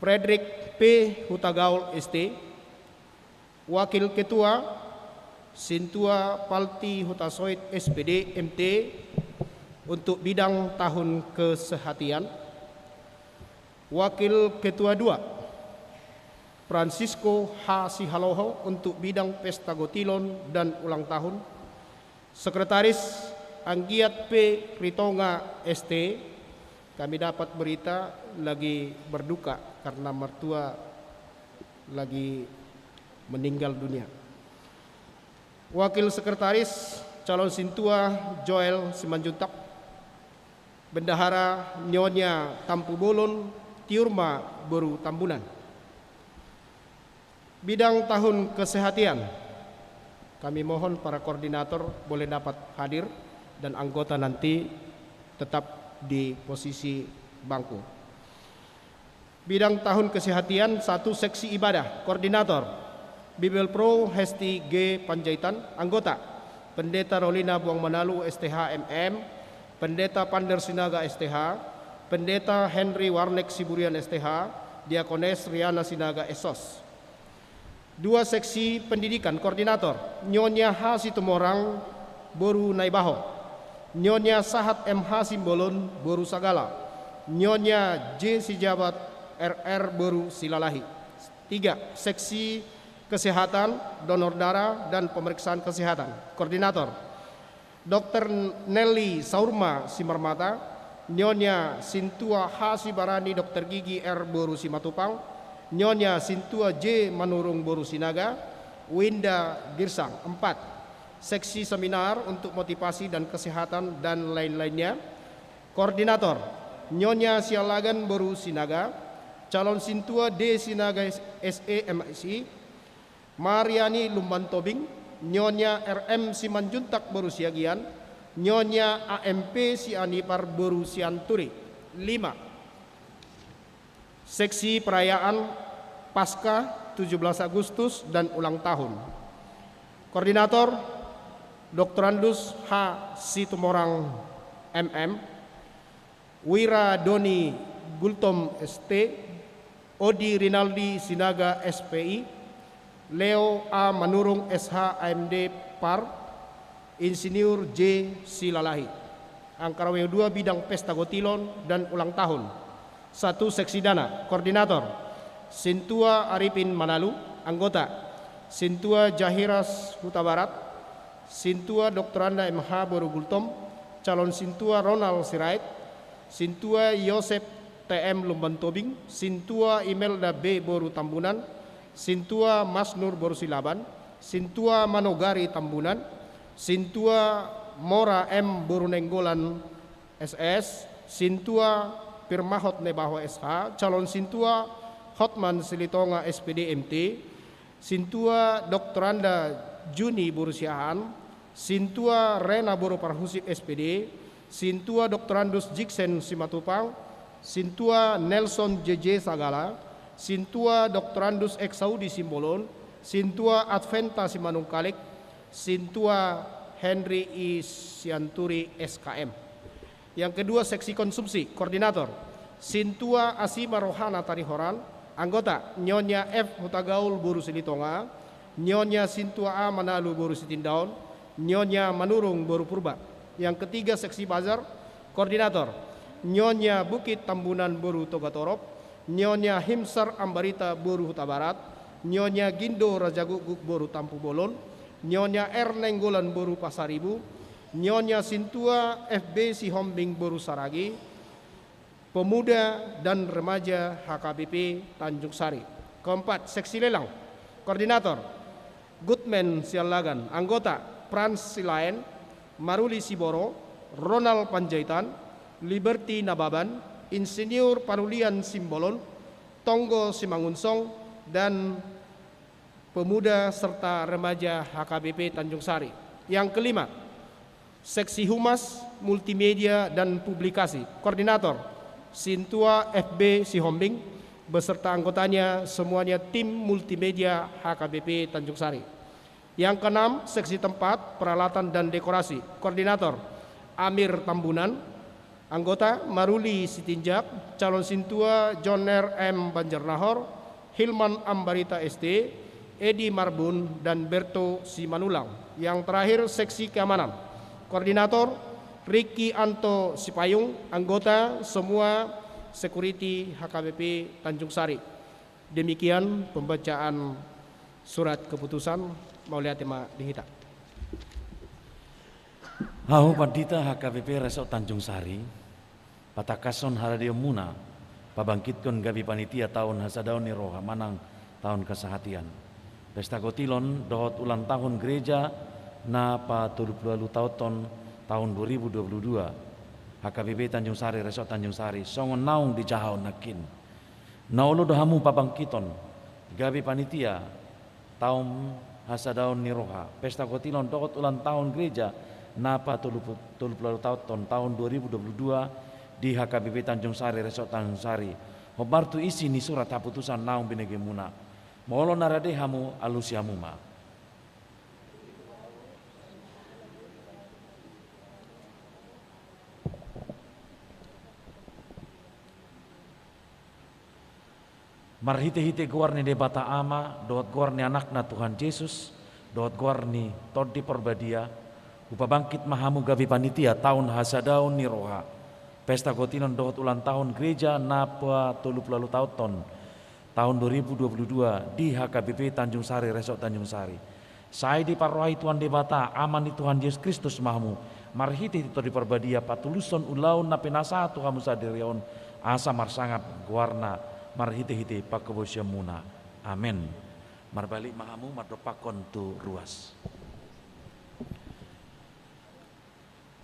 Frederick P Hutagaul, S T. Wakil Ketua, Sintua Palti Hutasoit, S P D, M T, untuk bidang tahun kesehatian. Wakil Ketua dua, Francisco H Sihaloho, untuk bidang pesta gotilon dan ulang tahun. Sekretaris, Anggiat P Ritonga, S T. Kami dapat berita lagi berduka karena mertua lagi meninggal dunia. Wakil Sekretaris, calon sintua Joel Simanjuntak. Bendahara, Nyonya Tampubolon Tiurma boru Tambunan. Bidang tahun kesehatan. Kami mohon para koordinator boleh dapat hadir dan anggota nanti tetap di posisi bangku. Bidang tahun kesehatan satu, seksi ibadah. Koordinator, Bibelvrouw Hesti G Panjaitan. Anggota, Pendeta Rolina Buang Manalu S T H M M, Pendeta Pander Sinaga S T H, Pendeta Henry Warnek Siburian S T H, Diakones Riana Sinaga S Sos. Dua, seksi pendidikan. Koordinator, Nyonya H Situmorang boru Naibaho, Nyonya Sahat M H Simbolon boru Sagala, Nyonya J Sijabat R R boru Silalahi. Tiga, seksi kesehatan, donor darah dan pemeriksaan kesehatan. Koordinator, Dokter Nelly Saurma Simarmata, Nyonya Sintua H Sibarani Dokter Gigi R boru Simatupang, Nyonya Sintua J Manurung boru Sinaga, Winda Girsang. Empat, seksi seminar untuk motivasi dan kesehatan dan lain-lainnya. Koordinator, Nyonya Sialagan boru Sinaga, calon sintua D Sinaga S E M S I, Mariani Lumban Tobing, Nyonya R M Simanjuntak boru Siagian, Nyonya A M P Sianipar boru Sianturi. Lima, seksi perayaan Paskah tujuh belas Agustus dan ulang tahun. Koordinator, Doktorandus H Situmorang M M, Wira Doni Gultom S T, Odi Rinaldi Sinaga S P I, Leo A Manurung S H A M D Par, Insinyur J Silalahi. Angka dua, bidang pesta gotilon dan ulang tahun. Satu, seksi dana. Koordinator, Sintua Arifin Manalu. Anggota, Sintua Jahiras Hutabarat, Sintua Doktoranda M H boru Gultom, calon sintua Ronald Sirait, Sintua Yosep T M Lumban Tobing, Sintua Imelda B boru Tambunan, Sintua Masnur boru Silaban, Sintua Manogari Tambunan, Sintua Mora M boru Nainggolan S S, Sintua Pirmahot Naibaho S H, calon sintua Hotman Silitonga S P D M T, Sintua Doktoranda Juni boru Siahaan, Sintua Rena boru Parhusip S P D, Sintua Doktorandus Jiksen Simatupang, Sintua Nelson J J Sagala, Sintua Doktorandus Eksaudi Simbolon, Sintua Adventa Simanungkalit, Sintua Henry I Sianturi S K M. Yang kedua, seksi konsumsi. Koordinator, Sintua Asima Rohana Tarihoran. Anggota, Nyonya F Hutagaul boru Silitonga, Nyonya Sintua A Manalu boru Sitindaon, Nyonya Manurung boru Purba. Yang ketiga, seksi bazar. Koordinator, Nyonya Bukit Tambunan boru Togatorop, Nyonya Himsar Ambarita boru Hutabarat, Nyonya Gindo Rajagukguk boru Tampubolon, Nyonya R Nainggolan boru Pasaribu, Nyonya Sintua F B Sihombing boru Saragi, pemuda dan remaja H K B P Tanjung Sari. Keempat, seksi lelang. Koordinator, Goodman Siallagan. Anggota, Frans Silaen, Maruli Siboro, Ronald Panjaitan, Liberty Nababan, Insinyur Parulian Simbolon, Tonggo Simangunsong, dan pemuda serta remaja H K B P Tanjung Sari. Yang kelima, seksi humas, multimedia, dan publikasi. Koordinator, Sintua F B Sihombing, beserta anggotanya, semuanya tim multimedia H K B P Tanjung Sari. Yang keenam, seksi tempat, peralatan, dan dekorasi. Koordinator, Amir Tambunan. Anggota, Maruli Sitinjak, calon sintua, John R M Banjarnahor, Hilman Ambarita S T, Edi Marbun, dan Berto Simanulang. Yang terakhir, seksi keamanan. Koordinator, Ricky Anto Sipayung. Anggota, semua security H K B P Tanjung Sari. Demikian pembacaan surat keputusan. Mauliate ma di hita. Ahu, Pandita H K B P Resort Tanjung Sari, Patangkashon haradeonmuna, pabangkithon gabe panitia taon hasadaon ni roha manang taon kesehatian. Pesta gotilon dohot ulang tahun gereja na patolupuluualutaonhon taon dua ribu dua puluh dua, H K B P Tanjung Sari, Resort Tanjung Sari, songon naung dijahahon nangkin. Na olo do hamu pabangkithon gabe panitia taon hasadaon ni roha, pesta gotilon dohot ulang tahun gereja na patolupu-, tolupuluualutaonhon taon dua ribu dua puluh dua di H K B P Tanjung Sari, Resort Tanjung Sari, hombar tu isi ni surat haputusan naung binegemuna. Molo na rade hamu, alusi hamu ma. Marhitehite goar ni Debata Ama, dohot goar ni Anakna Tuhan Jesus, dohot goar ni Tondi Parbadia, hupabangkit ma hamu gabe panitia taon hasadaon ni roha, pesta gotilon dohot ulang tahun gereja na patolupuluualutaonhon taon dua ribu dua puluh dua di H K B P Tanjung Sari, Resort Tanjung Sari. Sai diparrohai Tuhan Debata, Ama ni Tuhan Jesus Kristus ma hamu, marhitehite Tondi Parbadia, patulushon ulaon na pinasahat tu hamu sadari on, asa marsangap goarna marhitehite panghobasionmuna. Amen. Marbalik ma hamu, mardompakhon tu ruas.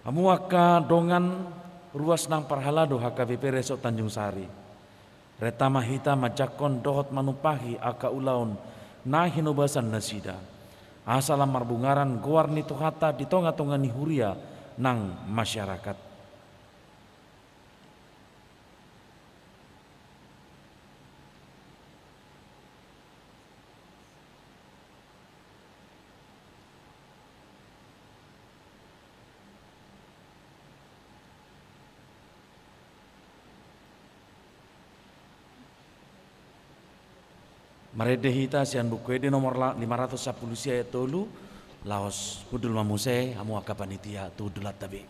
Hamu angka dongan ruas nang parhalado H K B P Resort Tanjung Sari. Renta ma hita manjangkon dohot manumpahi angka ulaon na hinobasan nasida, asa lam marbungaran goar ni Tuhanta di tongatonga ni huria nang masyarakat. Marende hita sian Buku Ende nomor la-, lima ratus sampulu sia ayat tolu, laos hundul ma muse hamu angka panitia tu hundulanta be.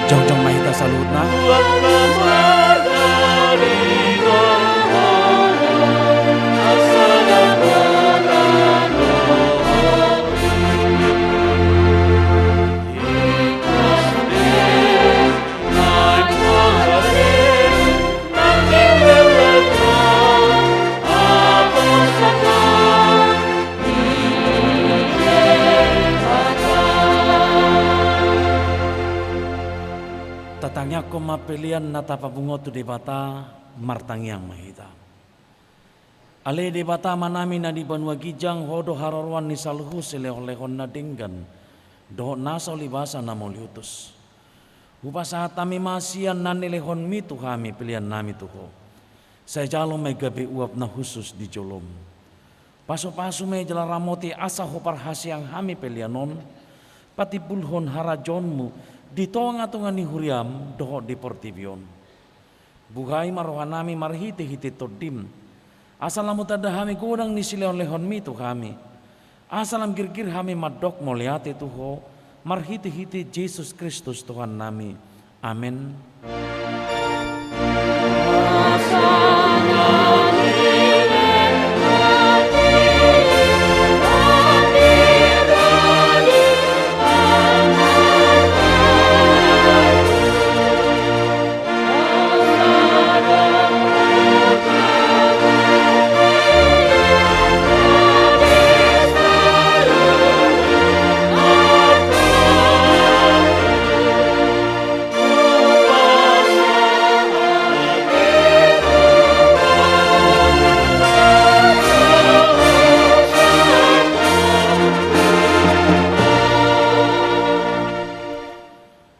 Jongjong ma hita saluhutna. Tatangiangkon ma pelean na tapapungu tu Debata, martangiang ma hita. Ale Debata Amanami na di banua ginjang, Ho do haroroan ni saluhut silehonlehon na denggan dohot na so ulibasa na mauliutus. Hupasahat hami ma sian na nilehonMi tu hami peleannami tu Ho. Sai jalo ma i gabe uap na hushus di joloM. Pasupasu ma i jala ramoti asa huparhaseang hami pelean on patimbulhon harajaonMu di tongatonga ni huriaM dohot di portibi on. Buhai ma rohanami marhitehite TondiM, asa lam hutanda hami godang ni silehonlehonMi tu hami, asa lam girgir hami mandok mauliate tu Ho marhitehite Jesus Kristus Tuhannami. Amen.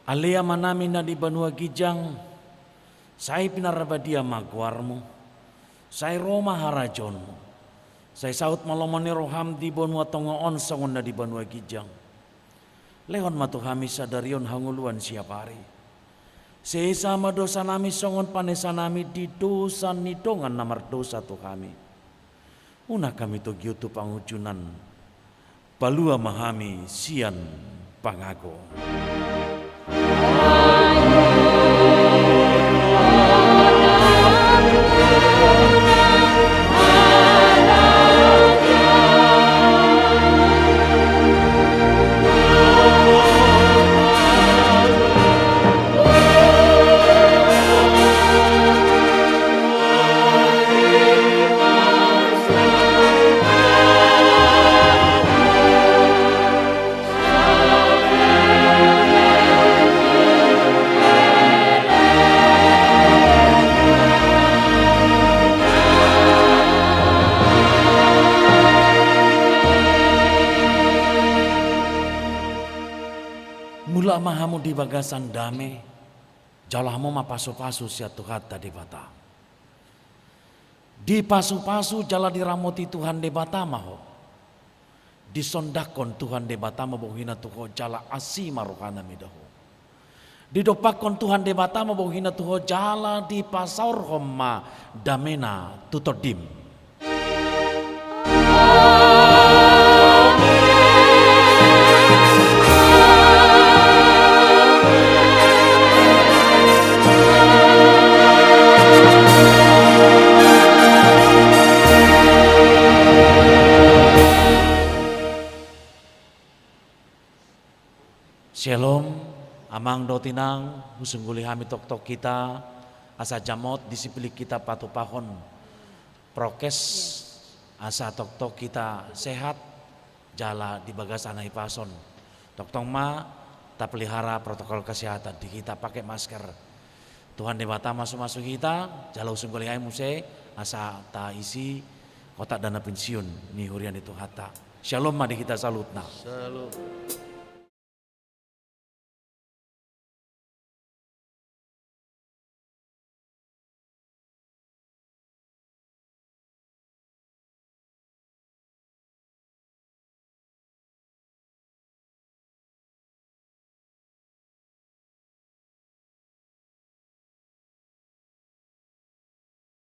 Ale Amanami na di banua ginjang, sai pinarbadia ma goarMu, sai ro ma harajaonMu, sai saut ma lomo ni rohaM di banua tonga on songon na di banua ginjang. Lehon ma tu hami sadari on hangoluan siapari. Sesa ma dosanami songon panesanami di dosa ni dongan na mardosa tu hami. Unang hami togihon tu pangunjunan, palua ma hami sian pangago. Mulak ma hamu di bagasan dame, jalo hamu ma pasupasu sian Tuhanta Debata. Dipasupasu jala diramoti Tuhan Debata ma ho. Disondangkon Tuhan Debata ma bohina tu ho jala asi ma rohana mida ho. Didompakkon Tuhan Debata ma bohina tu ho jala dipasaorhon ma damena tu tondim. Syalom, amang dohot inang, husungguli hami tongtong hita, asa jamot disiplin hita patupahon prokes, asa tongtong hita sehat, jala di bagasan hahipason. Tongtong ma, tapelihara protokol kesehatan di hita, pake masker. Tuhan Debata masumasu hita, jala husungguli hami muse, asa taisi kotak dana pensiun ni huria ni Tuhanta. Syalom ma di hita saluhutna. Syalom.